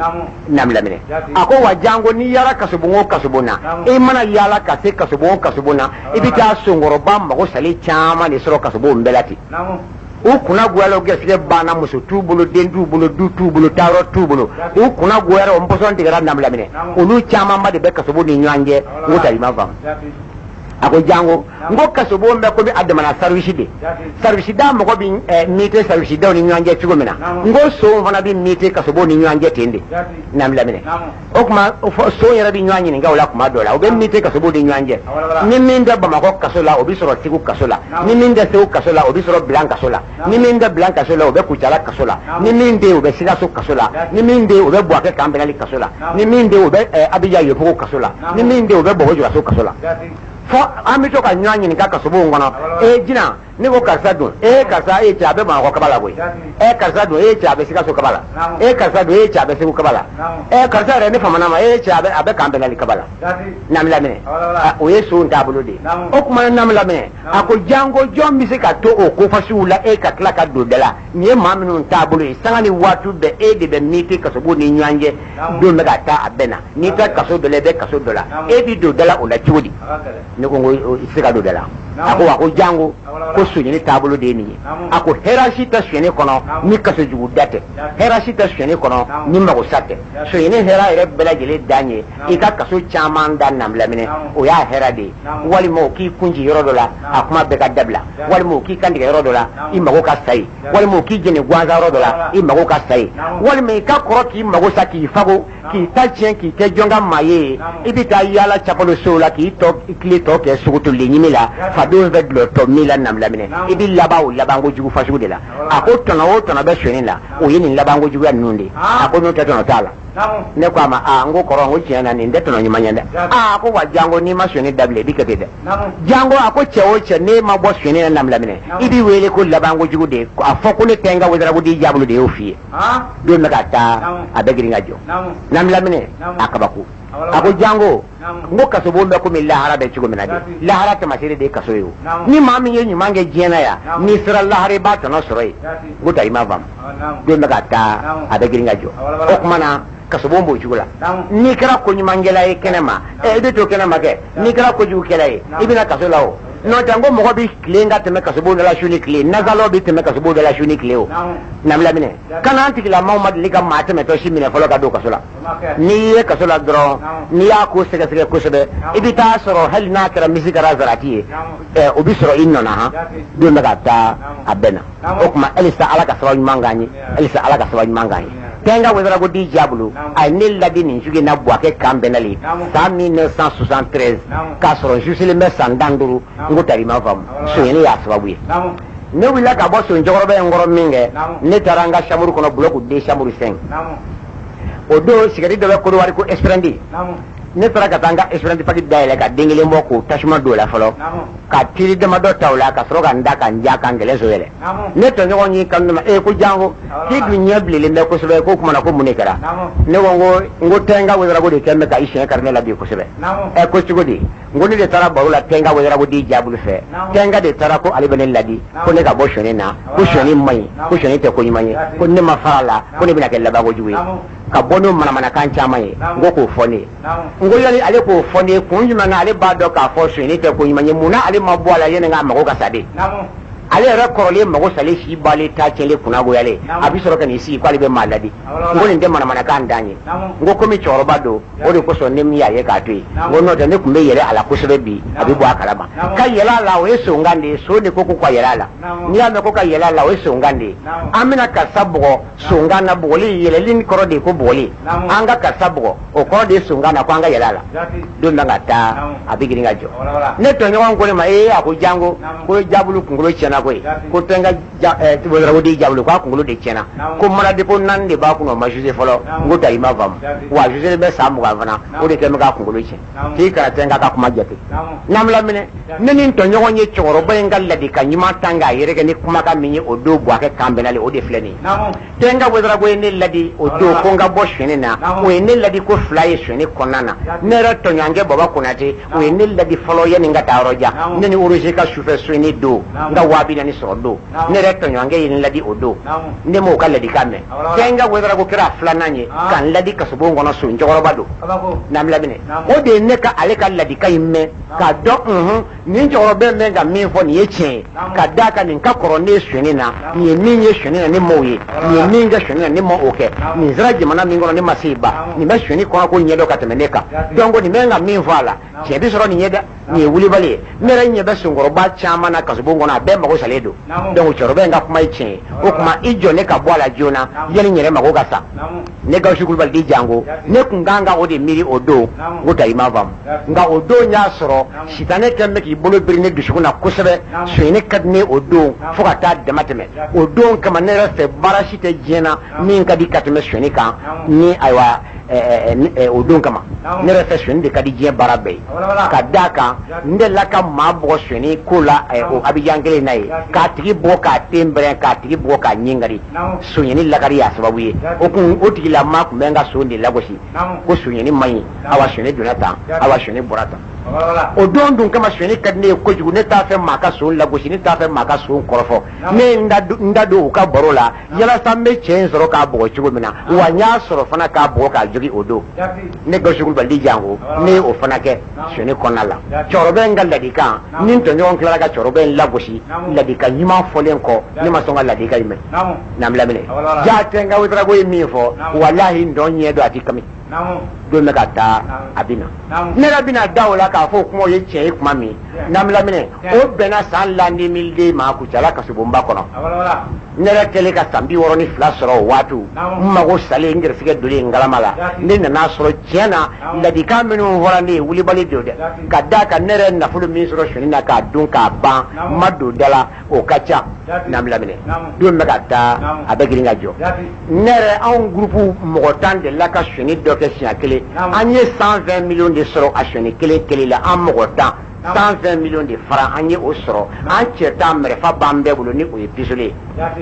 Namilaminɛ, a ko wa jango n'i yaala kasobon o kasobon na, i mana yaala ka se kasobon o kasobon na, i bɛ taa sonkɔrɔba mago salen caman de sɔrɔ kasobon bɛɛ la ten. U kunna goyala, u gɛrɛsɛgɛ banna, muso t'u bolo, den t'u bolo, du t'u bolo, taayɔrɔ t'u bolo, u kunna goyara, o npɔsɔn tigɛra. Namilaminɛ, olu camanba de bɛ kasobon ni ɲɔgɔn cɛ. N ko tari ma faamu. A ko jango, n ko kasobon bɛ komi a damana service de, service da mɔgɔ bɛ muter service daw ni ɲɔgɔn cɛ cogo min na, n ko son fana bɛ muter kasobon ni ɲɔgɔn cɛ ten de. Namilaminɛ, o tuma son yɛrɛ bɛ ɲɔgɔn ɲininka o la kuma dɔ la, u bɛ muter kasobon ni ɲɔgɔn cɛ. Ni min tɛ Bamakɔ kaso la, o bɛ sɔrɔ Segu kaso la, ni min tɛ Segu kaso la, o bɛ sɔrɔ Bilan kaso la, ni min tɛ Bilan kaso la, o bɛ Kucala kaso la, ni min tɛ yen, o bɛ Sikaso kaso la, ni min tɛ yen, o bɛ Buwakɛ camp pénal kaso la, ni min tɛ yen, o bɛ Abijan Yopougon kaso la, ni min tɛ yen, o bɛ Bobo Julaso kaso la. Fɔ an bɛ to ka ɲɔgɔn ɲininka kasobon kɔnɔ. E jina, ne ko karisa dun, e karisa, e cɛ a bɛ Bamakɔ kaba la koyi, e karisa dun, e cɛ a bɛ Sikaso kaba la, e karisa dun, e cɛ a bɛ Segu kaba la, e karisa yɛrɛ ne famana ma, e cɛ a bɛ camp pénal kaba la. Namilaminɛ, o ye son taabolo de ye. O tuma namilaminɛ, a ko jango jɔn bɛ se ka to o kofasiw la e ka tila ka don da la? Nin ye maa minnu taabolo ye, sanga ni waati bɛɛ e de bɛ muter kasobon ni ɲɔgɔn cɛ, don bɛ ka taa a bɛɛ na, n'i tɛ kaso dɔ la, i bɛ kaso dɔ la, e bɛ don da la o la cogo di? Ne ko n ko i tɛ se ka don da la. A ko wa ko jango ko sonyɛni taabolo de ye nin ye. A ko hɛrɛ si tɛ sonyɛni kɔnɔ ni kasojugu da tɛ, hɛrɛ si tɛ sonyɛni kɔnɔ ni magosa tɛ. Sonyɛni hɛrɛ yɛrɛ bɛɛ lajɛlen dan ye i ka kaso caman da namilaminɛ, o y'a hɛrɛ de ye, walima o k'i kun ci yɔrɔ dɔ la, a kuma bɛɛ ka dabila, walima o k'i kantigɛ yɔrɔ dɔ la, i mago ka sa yen, walima o k'i jeni gansan yɔrɔ dɔ la, i mago ka sa yen, walima i ka kɔrɔ k'i mago sa, k'i fago, k'i ta tiɲɛ, k'i kɛ jɔn ka maa ye, i bɛ taa yaala capalo sow la k'i tɔ tile tɔ kɛ sogotolen ɲimi la, fadenw fɛ dulɔtɔ min la. Namilaminɛ, i bɛ laban o labanko jugu fasugu de la. A ko tɔnɔ o tɔnɔ bɛ sonyɛni la, o ye nin labanko juguya ninnu de ye. A ko n'o tɛ, tɔnɔ t'a la. Ne ko a ma, aa, n ko kɔrɔ, n ko tiɲɛ na nin tɛ tɔnɔ ɲuman ye dɛ. Aa, ko wa jango n'i ma sonyɛni dabila, i bɛ kɛ ten dɛ. Jango a ko cɛ o cɛ n'e ma bɔ sonyɛni na namilaminɛ, i b'i wele ko labanko jugu de ye. A fɔ ko ne tɛ n ka Ouédraogo di jabolo de y'o f'i ye. Don bɛ ka taa, a bɛ girin ka jɔ. Namilaminɛ, a kabako. A ko jango, n ko kasobon bɛ komi lahara bɛ cogo min na de, lahara tamaseere de ye kaso ye. O ni maa min ye ɲuman kɛ diɲɛ na yan, n'i sera lahara, i b'a tɔnɔ sɔrɔ yen. N ko ta i ma faamu. Don bɛ ka taa, a bɛ girin ka jɔ. O tuma na kasobon b'o cogo la. N'i kɛra koɲumankɛla ye kɛnɛ ma, i bɛ to kɛnɛ ma kɛ. N'i kɛra kojugukɛla ye, i bɛna kaso la. O n'o tɛ, n ko mɔgɔ bɛ tilen ka tɛmɛ kasobon dɔ la su ni tile, nazalɔ bɛ tɛmɛ kasobon dɔ la su ni tile. O namilaminɛ, kana an tigilamaw ma deli ka maa tɛmɛtɔ si minɛ fɔlɔ ka don kaso la. N'i ye kaso la dɔrɔn, n'i y'a ko sɛgɛsɛgɛ kosɛbɛ, i bɛ taa sɔrɔ hali n'a kɛra misi kɛra zarati ye, o bɛ sɔrɔ i nɔ na. Han, don bɛ ka taa, a bɛɛ na. O tuma halisa Ala ka sababu ɲuman k'an ye, halisa Ala ka sababu ɲuman k'an ye. Tɛnka Ouédraogo di Jabolo, a ye ne ladi nin sugu in na Buwakɛ camp pénal san 1973, k'a sɔrɔ n suselen bɛ san 15. N ko tari ma faamu, sonyɛni y'a sababu ye. Ne wulila ka bɔ son cɛkɔrɔba in kɔrɔ min kɛ, ne taara n ka chambre kɔnɔ, bloc D, chambre 5. O don sigɛriti dɔ bɛ Kodowari ko Esperante. Ne taara ka taa n ka Esperante paquet dayɛlɛ ka den kelen bɔ k'o tasuma don o la fɔlɔ. Ka tiri damadɔ ta o la ka sɔrɔ ka n da ka n ja ka n gɛlɛn so yɛlɛ. Ne tɔɲɔgɔn y'i kanto ma, e ko janko k'i dun ɲɛ bilenlen bɛ kosɛbɛ, k'o tuma na ko mun de kɛra? Ne ko n ko Tɛnka Ouédraogo de kɛlen bɛ ka i siɲɛ kari ne la bi kosɛbɛ. Ɛ, ko cogo di? N ko ne de taara baro la Tɛnka Ouédraogo di Jabulu fɛ. Tɛnka de taara ko ale bɛ ne ladi ko ne ka bɔ sonyɛni na, ko sonyɛni man ɲi, ko sonyɛni tɛ ko ɲuman ye, ko ne ma fara a la, ko ne bɛna kɛ labanko jugu ye, ka bɔ n'o manamanakan caman ye. N ko k'o fɔ ne ye. N ko yali ale k'o fɔ ne ye kun jumɛn na? Ale b'a dɔn k'a fɔ sonyɛni tɛ ko ɲuman ye, mun na ale ma bɔ a la yanni k'a mago ka sa de? Ale yɛrɛ kɔrɔlen, mago salen, si balen, ta tiɲɛlen, kunnagoyalen, a bɛ sɔrɔ ka n'i sigi k'ale bɛ maa ladi. N ko nin tɛ manamanakan dan ye. N ko komi cɛkɔrɔba don, o de kosɔn ne min y'a ye k'a to yen. N ko n'o tɛ, ne tun bɛ yɛlɛ a la kosɛbɛ bi. A bɛ bɔ a kalama ka yɛlɛ a la, o ye sonkan de ye. Son de ko ko ka yɛlɛ a la. N'i y'a mɛn ko ka yɛlɛ a la, o ye sonkan de ye. An bɛna karisa bugɔ sonkan na. Bugɔli, yɛlɛli kɔrɔ de ye ko bugɔli. An ka karisa bugɔ, o kɔrɔ de ye sonkan na ko an ka yɛlɛ a la. Don bɛ ka taa, a bɛ girin ka jɔ. Ne tɔɲɔgɔn ko ne ma, ee, a ko janko ko Jabulu kunkolo tiɲɛna koyi, ko Tɛnka Ouédraogo di Jabulu k'a kunkolo de tiɲɛna, ko maladie ko naani de b'a kun, o ma jugé fɔlɔ. N ko ta i ma faamu wa, jugé bɛ san 20 fana, o de kɛ bɛ k'a kunkolo tiɲɛ. K'i kana Tɛnka ka kuma jate. N'an laminɛ, ne ni n tɔɲɔgɔn ye cɛkɔrɔba in ka ladikan ɲuman tan k'a yɛrɛ kɛ ni kumakan min ye o don, Buwakɛ kan bɛnnalen, o de filɛ nin ye. Tɛnka Ouédraogo ye ne ladi o don ko n ka bɔ sonyɛni na. O ye ne ladi ko fila ye sonyɛni kɔnɔna na. Ne yɛrɛ tɔɲɔgɔnkɛ Baba Konate, o ye ne ladi fɔlɔ yanni n ka taa yɔrɔ jan. Ne ni Roger ka sufɛ sonyɛni don, n ka 40 000 sɔrɔ don, ne yɛrɛ tɔɲɔgɔnkɛ ye n ladi o don. Ne m'o ka ladikan mɛn. Tɛnka Ouédraogo kɛra filanan ye ka n ladi kasobon kɔnɔ, son cɛkɔrɔba don. N'an laminɛ, o de ye ne ka ale ka ladikan in mɛn k'a dɔn, unhun, nin cɛkɔrɔba in bɛ ka min fɔ, nin ye tiɲɛ ye, ka d'a kan nin ka kɔrɔ ne ye sonyɛni na. Nin ye min ye sonyɛni na, ne m'o ye. Nin ye min kɛ sonyɛni na, ne ma o kɛ. Nin sera jamana min kɔnɔ, ne ma se yen ba. Nin bɛ sonyɛni kɔnɔ ko ɲɛdɔn ka tɛmɛ ne kan. Donc nin bɛ ka min fɔ a la, tiɲɛ bɛ sɔrɔ nin ye dɛ. Nin ye wulibali ye. Ne yɛrɛ ɲɛ bɛ sonkɔrɔba caman na kasobon kɔnɔ, a bɛɛ mago salen don. Donc cɛkɔrɔba in ka kuma ye tiɲɛ ye. O tuma i jɔ ne ka bɔ a la joona yanni n yɛrɛ mago ka sa. Ne Gawusu Kulubali di janko, ne kun kan ka o de miiri o don. N ko ta i m'a faamu. Nka o don y'a sɔrɔ sitanɛ kɛlen bɛ k'i bolo biri ne dusukun na kosɛbɛ. Sonyɛni ka di ne o don fo ka taa dama tɛmɛ. O don kama, ne yɛrɛ fɛ, baara si tɛ diɲɛ na min ka di ka tɛmɛ sonyɛni kan. Ni ayiwa, o don kama, ne yɛrɛ fɛ, sonyɛni de ka di diɲɛ baara bɛɛ ye, ka d'a kan n delila ka maa bugɔ sonyɛni ko la o Abijan kelen na ye, k'a tigi bugɔ k'a ten bɛrɛn, k'a tigi bugɔ k'a ɲin kari. Sonyɛni lakari y'a sababu ye. O kun, o tigilama tun bɛ n ka son de lagosi ko sonyɛni man ɲi. Awa, sonyɛni donna tan, awa, sonyɛni bɔra tan. O don dun kama, sonyɛni ka di ne ye kojugu. Ne t'a fɛ maa ka son lagosi, ne t'a fɛ maa ka son kɔrɔfɔ. Ne ye n da don u ka baro la yalasa n bɛ cɛ in sɔrɔ k'a bugɔ cogo min na. Wa n y'a sɔrɔ fana k'a bugɔ k'a jogi o don. Ne Gawusu Kulubali di janko, ne ye o fana kɛ sonyɛni kɔnɔna la. Cɛkɔrɔba in ka ladikan ni n tɔɲɔgɔn tilara ka cɛkɔrɔba in lagosi ladikan ɲuman fɔlen kɔ, ne ma sɔn ka ladikan in mɛn. N'an laminɛ, jaa, Tɛnka Ouédraogo ye min fɔ, walahi, n dɔn ɲɛ dɔn a ti kami. Don bɛ ka taa, a bɛ na, ne yɛrɛ bɛna da o la k'a fɔ o kumaw ye tiɲɛ ye tuma min. N'an laminɛ, o bɛnna san l'an 2002 ma Kucala kasobonba kɔnɔ. Ne yɛrɛ kɛlen ka san 62 sɔrɔ o waati, n mago salen, n gɛrɛsɛgɛ donlen n galama la, ne nana sɔrɔ tiɲɛ na ladikan minnu fɔra ne ye, wulibali don dɛ. Ka d'a kan ne yɛrɛ nafolo min sɔrɔ sonyɛni na k'a dun k'a ban, n ma don da la, o ka ca. N'an laminɛ, don bɛ ka taa, a bɛ girin ka jɔ. Ne yɛrɛ, anw groupe mɔgɔ 10 delila ka sonyɛni dɔ kɛ siɲɛ kelen. An ye 120 millions de sɔrɔ a sonyɛni kelen kelen la. An mɔgɔ 10, 120 millions de francs, an ye o sɔrɔ. An cɛ 10, mɛrɛfa b'an bɛɛ bolo ni o ye pistolet ye.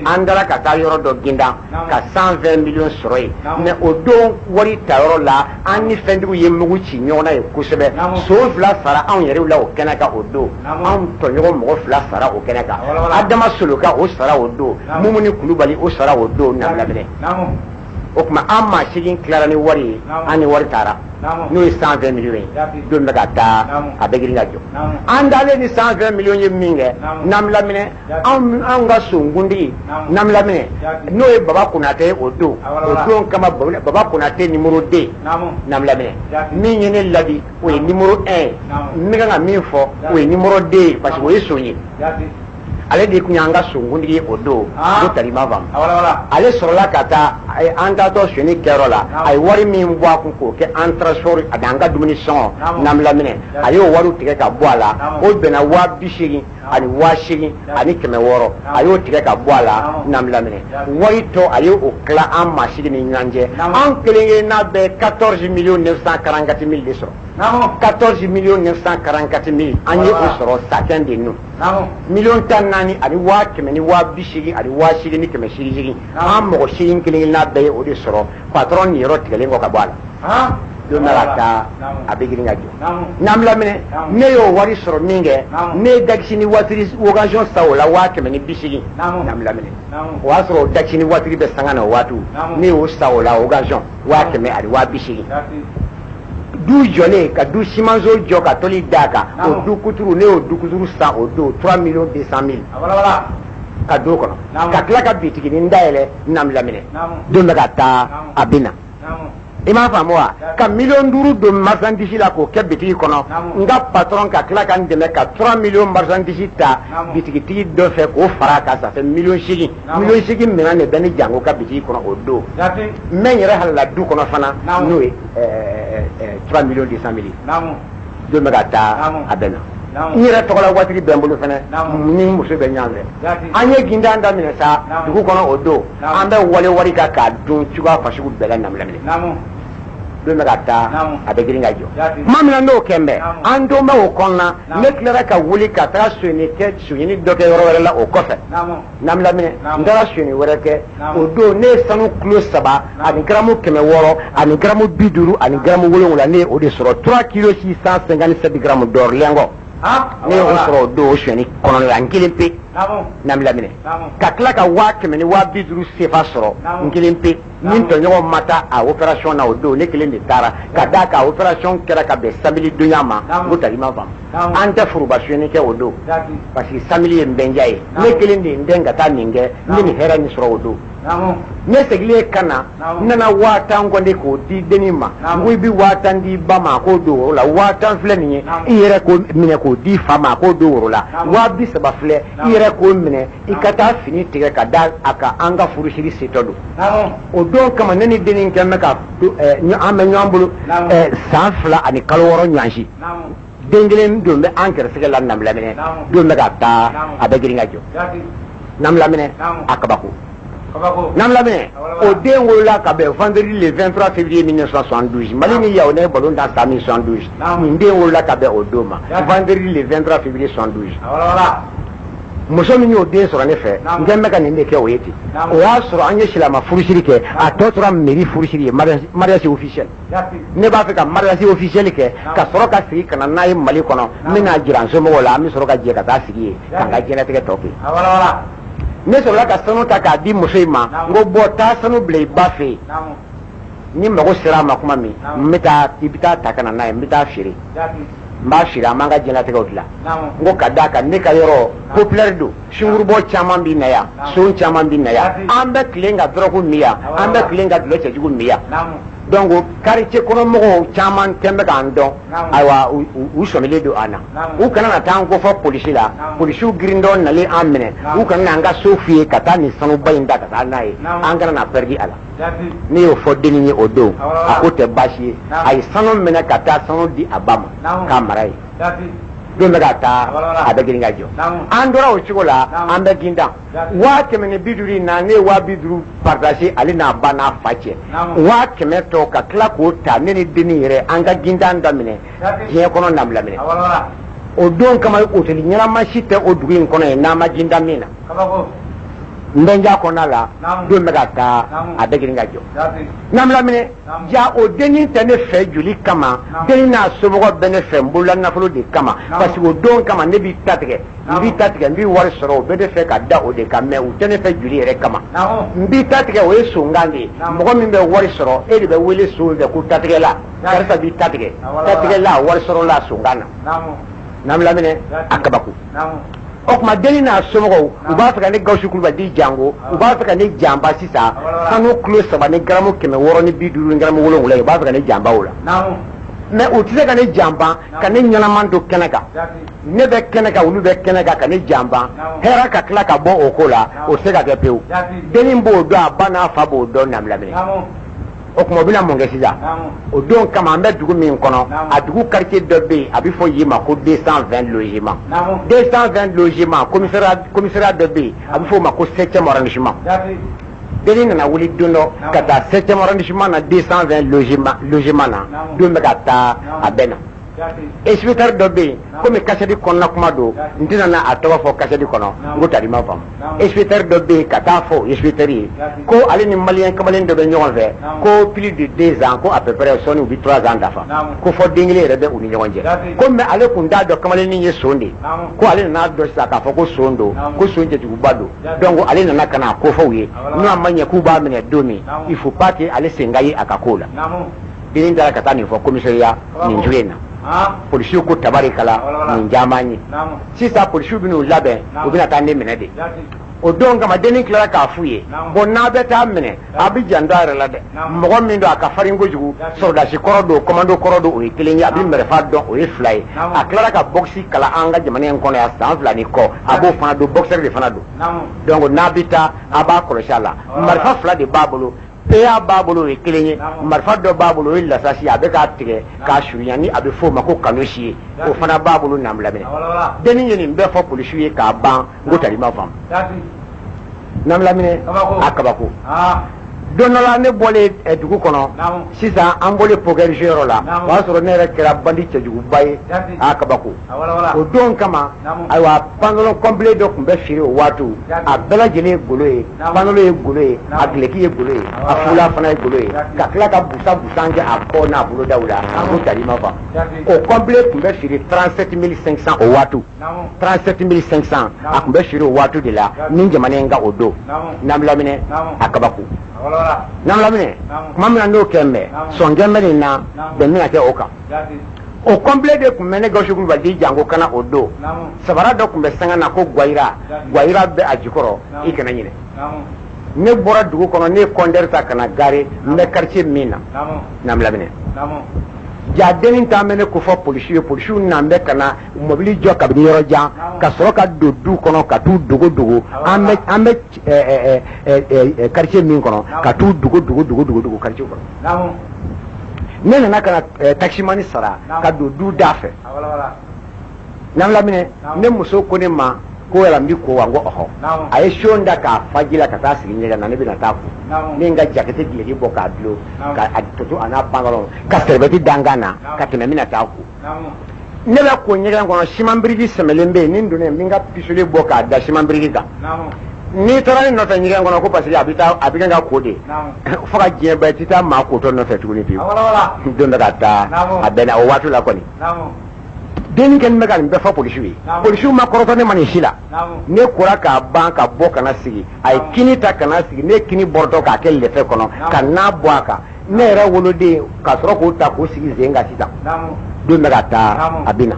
An dara ka taa yɔrɔ dɔ gindan ka 120 millions sɔrɔ yen. Mais o don wari ta yɔrɔ la, an ni fɛntigiw ye mugu ci ɲɔgɔn na yen kosɛbɛ. So fila sara anw yɛrɛw la o kɛnɛ kan o don. Anw tɔɲɔgɔn mɔgɔ fila sara o kɛnɛ kan. Adama Soloka, o sara o don. Mumuni Kulubali, o sara o don. Nabilaminɛ, o tuma an maa seegin tilara ni wari ye. An ni wari taara, n'o ye 120 millions ye. Don bɛ ka taa, a bɛ girin ka jɔ. An dalen ni 120 millions ye min kɛ, n'an laminɛ, anw ka sonkuntigi, n'an laminɛ, n'o ye Baba Konatɛ ye o don. O don kama, Baba Konatɛ numéro 2, n'an laminɛ, min ye ne ladi, o ye numéro 1 ye. N bɛ kan ka min fɔ, o ye numéro 2 ye, parce que o ye son ye. Ale de tun y'an ka sonkuntigi ye o don. Ne tari ma faamu. Ale sɔrɔla ka taa an taatɔ sonyɛni kɛyɔrɔ la, a ye wari min bɔ a kun k'o kɛ an transport ani an ka dumuni sɔngɔ, n'an laminɛ, a y'o wariw tigɛ ka bɔ a la. O bɛnna 80 000. ani 8600, a y'o tigɛ ka bɔ a la. Namilaminɛ, wari tɔ, a ye o tila an maa sigi ni ɲɔgɔn cɛ. An kelen kelenna bɛɛ 14 millions 944 mille de sɔrɔ. 14 millions 944 mille, an ye o sɔrɔ chacun de nous. 14 000 180 ani 8,8, an mɔgɔ seegin kelen kelenna bɛɛ ye o de sɔrɔ, patron niyɔrɔ tigɛlen kɔ ka bɔ a la. Don bɛ ka taa, a bɛ girin ka jɔ. N'an laminɛ, ne y'o wari sɔrɔ min kɛ, ne ye dakisi ni voiture occasion san o la, 180,000. N'an laminɛ, o y'a sɔrɔ o dakisi ni voiture bɛ sanga na o waati. Ne y'o san o la occasion, 180,000. Du jɔlen, ka du simanso jɔ ka toli d'a kan, o du kuturu, ne y'o du kuturu san o don 3 millions 200 mille ka don kɔnɔ, ka tila ka bitiginin dayɛlɛ. N'an laminɛ, don bɛ ka taa, a bɛ na. I m'a faamu wa? Ka 5 millions don marchandise la k'o kɛ bitigi kɔnɔ. N ka patron ka tila ka n dɛmɛ ka 3 millions marchandise ta bitigitigi dɔ fɛ k'o fara a kan, ça fait 8 millions. 8 millions minɛn de bɛ ne jango ka bitigi kɔnɔ o don. N bɛ n yɛrɛ halala du kɔnɔ fana, n'o ye 3 millions 200 mille. Don bɛ ka taa, a bɛ na. N yɛrɛ tɔgɔla voiture bɛ n bolo fɛnɛ, ni muso bɛ ɲɔgɔn fɛ. An ye gindan daminɛ sa dugu kɔnɔ o don. An bɛ wale wari kan k'a dun cogoya fasugu bɛɛ la. Namilaminɛ, don bɛ ka taa, a bɛ girin ka jɔ. Tuma min na n'o kɛ n bɛ, an don bɛ o kɔnɔna, ne tilara ka wuli ka taga sonyani kɛ, sonyani dɔ kɛ yɔrɔ wɛrɛ la o kɔfɛ. Namilaminɛ, n taara sonyani wɛrɛ kɛ o don. Ne ye sanu kilo 3 ani garamu 600 ani garamu 50 ani garamu 7, ne ye o de sɔrɔ, 3 kilos 657 grammes d'or lingot. Ne ye o sɔrɔ o don o sonyani kɔnɔna la, n kelen pe. Namilaminɛ, ka tila ka 150,000 sefa sɔrɔ n kelen pe. Ni tɔɲɔgɔn ma taa a opération na o don, ne kelen de taara, ka d'a kan opération kɛra ka bɛn samedi donya ma. N ko tali ma faamu, an tɛ foroba sonyani kɛ o don, parce que samedi ye n bɛnja ye. Ne kelen de ye n den ka taa nin kɛ, n bɛ nin hɛrɛ nin sɔrɔ o don. Ne seginnen ka na, n nana 10 000 kɔnde k'o di dennin ma. N ko i bɛ 10 000 di ba ma, a k'o don woro la. 10 000 filɛ nin ye, i yɛrɛ k'o minɛ k'o di fa ma, a k'o don woro la. 30 000 filɛ, i yɛrɛ k'o minɛ, i ka taa fini tigɛ ka da a kan, an ka furusiri setɔ don. O don kama, ne ni dennin kɛ bɛ ka an bɛ ɲɔgɔn bolo san 2 ani kalo 6 ɲɔgɔnsi. Den kelen don bɛ an gɛrɛsɛgɛ la. Namilaminɛ, don bɛ ka taa, a bɛ girin ka jɔ. Namilaminɛ, a kabako. Namilaminɛ, o den wolola ka bɛn vendredi le 23 février 1972. Mali ni Yaoundé ballon dan san 1972. Nin den wolola ka bɛn o don ma, vendredi le 23 février 72. Muso min y'o den sɔrɔ ne fɛ, n kɛn bɛ ka nin de kɛ o ye ten. O y'a sɔrɔ an ye silamɛ furusiri kɛ, a tɔ tora mairie furusiri ye, mariage officiel. Ne b'a fɛ ka mariage officiel kɛ, ka sɔrɔ ka segin ka na n'a ye Mali kɔnɔ. N bɛna jira n somɔgɔw la, an bɛ sɔrɔ ka jɛ ka taa sigi yen k'an ka diɲɛlatigɛ tɔ kɛ. Ne sɔrɔla ka sanu ta k'a di muso in ma. N ko bɔn, taa sanu bila i ba fɛ yen. Ni mago sera a ma kuma min, n bɛ taa, i bɛ taa ta ka na n'a ye, n bɛ taa feere, n b'a feere, an b'an ka diɲɛlatigɛw dilan. N ko ka d'a kan ne ka yɔrɔ populaire don, sunkurubɔ caman bɛ na yan, son caman bɛ na yan, an bɛ tilen ka dɔrɔgu min yan, an bɛ tilen ka dulɔ cɛjugu min yan. Donc quartier kɔnɔ mɔgɔw caman kɛn bɛ k'an dɔn. Ayiwa, u sɔmilen don an na. U kana na taa an kofɔ polisi la, polisiw girindɔ nalen an minɛ. U kana na an ka so f'i ye ka taa nin sanuba in ta ka taa n'a ye, an kana na pɛridi a la. Ne y'o fɔ dennin ye o don, a ko tɛ baasi ye. A ye sanu minɛ ka taa sanu di a ba ma k'a mara yen. Don bɛ ka taa, a bɛ girin ka jɔ. An tora o cogo la, an bɛ gindan. 150,000 in na, ne ye 50,000 partager ale n'a ba n'a fa cɛ. 100,000 tɔ, ka tila k'o ta, ne ni dennin yɛrɛ, an ka gindan daminɛ diɲɛ kɔnɔ. Nabilaminɛ, o don kama, hôtel ɲɛnama si tɛ o dugu in kɔnɔ yen n'an ma gindan min na. N bɛ n ja kɔnɔna la. Don bɛ ka taa, a bɛ girin ka jɔ. Nabilaminɛ, ja o dennin tɛ ne fɛ joli kama, dennin n'a somɔgɔ bɛ ne fɛ n bolola nafolo de kama, parce que o don kama ne b'i ta tigɛ, n b'i ta tigɛ, n b'i wari sɔrɔ, o bɛ ne fɛ ka da o de kan. Mais u tɛ ne fɛ joli yɛrɛ kama. N b'i ta tigɛ, o ye sonkan de ye. Mɔgɔ min bɛ wari sɔrɔ, e de bɛ wele son fɛ ko tatigɛla, karisa b'i ta tigɛ, tatigɛla, wari sɔrɔla sonkan na. Nabilaminɛ, a kabako. O tuma dennin n'a somɔgɔw, u b'a fɛ ka ne Gawusu Kulubali di jango, u b'a fɛ ka ne janba sisan. Sanu kilo 3 ni garamu 650 ni garamu 7 ye, u b'a fɛ ka ne janba o la. Mais u tɛ se ka ne janba ka ne ɲɛnama to kɛnɛ kan. Ne bɛ kɛnɛ kan, olu bɛ kɛnɛ kan, ka ne janba, hɛrɛ ka tila ka bɔ o ko la, o tɛ se ka kɛ pewu. Dennin b'o dɔn, a ba n'a fa b'o dɔn. Nabilaminɛ. O tuma u bɛna mun kɛ sisan? O don kama, an bɛ dugu min kɔnɔ, a dugu quartier dɔ bɛ yen, a bɛ fɔ yen ma ko 220 logements. 220 logements, commissariat dɔ bɛ yen, a bɛ fɔ o ma ko 7e arrondissement. Denni nana wuli don dɔ ka taa 7e arrondissement na, 220 logement na. Don bɛ ka taa, a bɛ na, inspecteur dɔ bɛ yen. Komi kasɛti kɔnɔna kuma don, n tɛna na a tɔgɔ fɔ kasɛti kɔnɔ. N ko tari ma faamu. Inspecteur dɔ bɛ yen, ka taa fɔ o inspecteur ye ko ale ni maliyɛn kamalen dɔ bɛ ɲɔgɔn fɛ, ko plus de 2 ans, ko à peu près sɔɔni u bɛ 3 ans dafa, ko fɔ den kelen yɛrɛ bɛ u ni ɲɔgɔn cɛ. Ko mais ale kun t'a dɔn kamalennin ye son de ye, ko ale nana dɔn sisan k'a fɔ ko son don, ko son cɛjuguba don. Donc ale nana ka na ko fɔ u ye, n'o ma ɲɛ k'u b'a minɛ don min, il faut pas que ale sen ka ye a ka ko la. Denni taara ka taa nin fɔ commissariat nin cogo in na. Polisiw ko tabarikala, nin caman ye. Sisan polisiw bɛn'u labɛn, u bɛna taa ne minɛ de. O don kama, denni tilara k'a f'u ye: bon, n'a bɛ taa minɛ, a bɛ janto a yɛrɛ la dɛ. Mɔgɔ min don, a ka farin kojugu, sɔrɔdasi kɔrɔ don, commando kɔrɔ don, o ye kelen ye, a bɛ marifa dɔn, o ye fila ye. A tilara ka boxe kalan an ka jamana in kɔnɔ yan san 2 ni kɔ, a b'o fana don, boxeur de fana don. Donc n'a bɛ taa, a b'a kɔlɔsi a la. Marifa fila de b'a bolo, PA b'a bolo, o ye kelen ye, marifa dɔ b'a bolo, o ye lasasi, a bɛ k'a tigɛ k'a surunya, ni a bɛ f'o ma ko kanosi ye, o fana b'a bolo. Nanbilaminɛ, denni ye nin bɛɛ fɔ polisiw ye k'a ban. N ko tari ma faamu. Nanbilaminɛ, a kabako. Don dɔ la, ne bɔlen dugu kɔnɔ sisan, an bɔlen poker yɔrɔ la, o y'a sɔrɔ ne yɛrɛ kɛra bandi cɛjuguba ye. A kabako. O don kama, ayiwa, pantalon complet dɔ tun bɛ feere o waati, a bɛɛ lajɛlen ye golo ye. Pantalon ye golo ye, a gileki ye golo ye, a fula fana ye golo ye, ka tila ka busa busan kɛ a kɔ n'a bolodaw la. Ko tari ma faamu. O complet tun bɛ feere 37 500 o waati, 37 500, a tun bɛ feere o waati de la ni jamana in ka o don. Nanbilaminɛ, a kabako. Nanbilaminɛ, tuma min na n'o kɛ n bɛ sɔnkɛ bɛ nin na, bɛn bɛna kɛ o kan. O complet de tun bɛ ne Gawusu Kulubali di janko kana o don. Sabara dɔ tun bɛ sanga na ko Gwayira, Gwayira bɛ a jukɔrɔ, i kana ɲinɛ. Ne bɔra dugu kɔnɔ, ne ye compteur ta ka na garer n bɛ quartier min na. Nanbilaminɛ, ja denni t'an bɛ ne ko fɔ polisiw ye. Polisiw nan bɛ ka na mobili jɔ kabini yɔrɔ jan, ka sɔrɔ ka don du kɔnɔ ka t'u dogo dogo. An bɛ quartier min kɔnɔ, ka t'u dogo dogo dogo dogo dogo quartier kɔnɔ. Ne nana ka na taximani sara ka don du da fɛ. Nanbilaminɛ, ne muso ko ne ma ko yala n bi ko wa? N ko ɔhɔ. A ye son da k'a fa ji la ka taa sigi ɲɛgɛn na. Ne bɛna taa ko, ne ye n ka jakɛti gileki bɔ k'a dulon, ka a toto a n'a pantalon, ka serviette da n kan na ka tɛmɛ, n bɛna taa ko. Ne bɛ ko ɲɛgɛn kɔnɔ, siman biriki sɛmɛlen bɛ yen. Ni n donna yen, n bɛ n ka pistolet bɔ k'a da siman biriki kan. N'i taara ne nɔfɛ ɲɛgɛn kɔnɔ, ko parce que a bɛ taa, a bɛ kɛ ka ko de fo ka diɲɛ bɛɛ, i tɛ taa maa kotɔ nɔfɛ tuguni pewu. Don bɛ ka taa, a bɛnna o waati la kɔni. Denni kɛlen bɛ ka nin bɛɛ fɔ polisiw ye. Polisiw ma kɔrɔtɔ ne ma nin si la. Ne kora k'a ban ka bɔ ka na sigi, a ye kini ta ka na sigi, ne ye kini bɔrɔtɔ k'a kɛ lɛfɛ kɔnɔ ka na bɔ a kan, ne yɛrɛ woloden, ka sɔrɔ k'o ta k'o sigi sen kan. Sisan don bɛ ka taa, a bɛ na.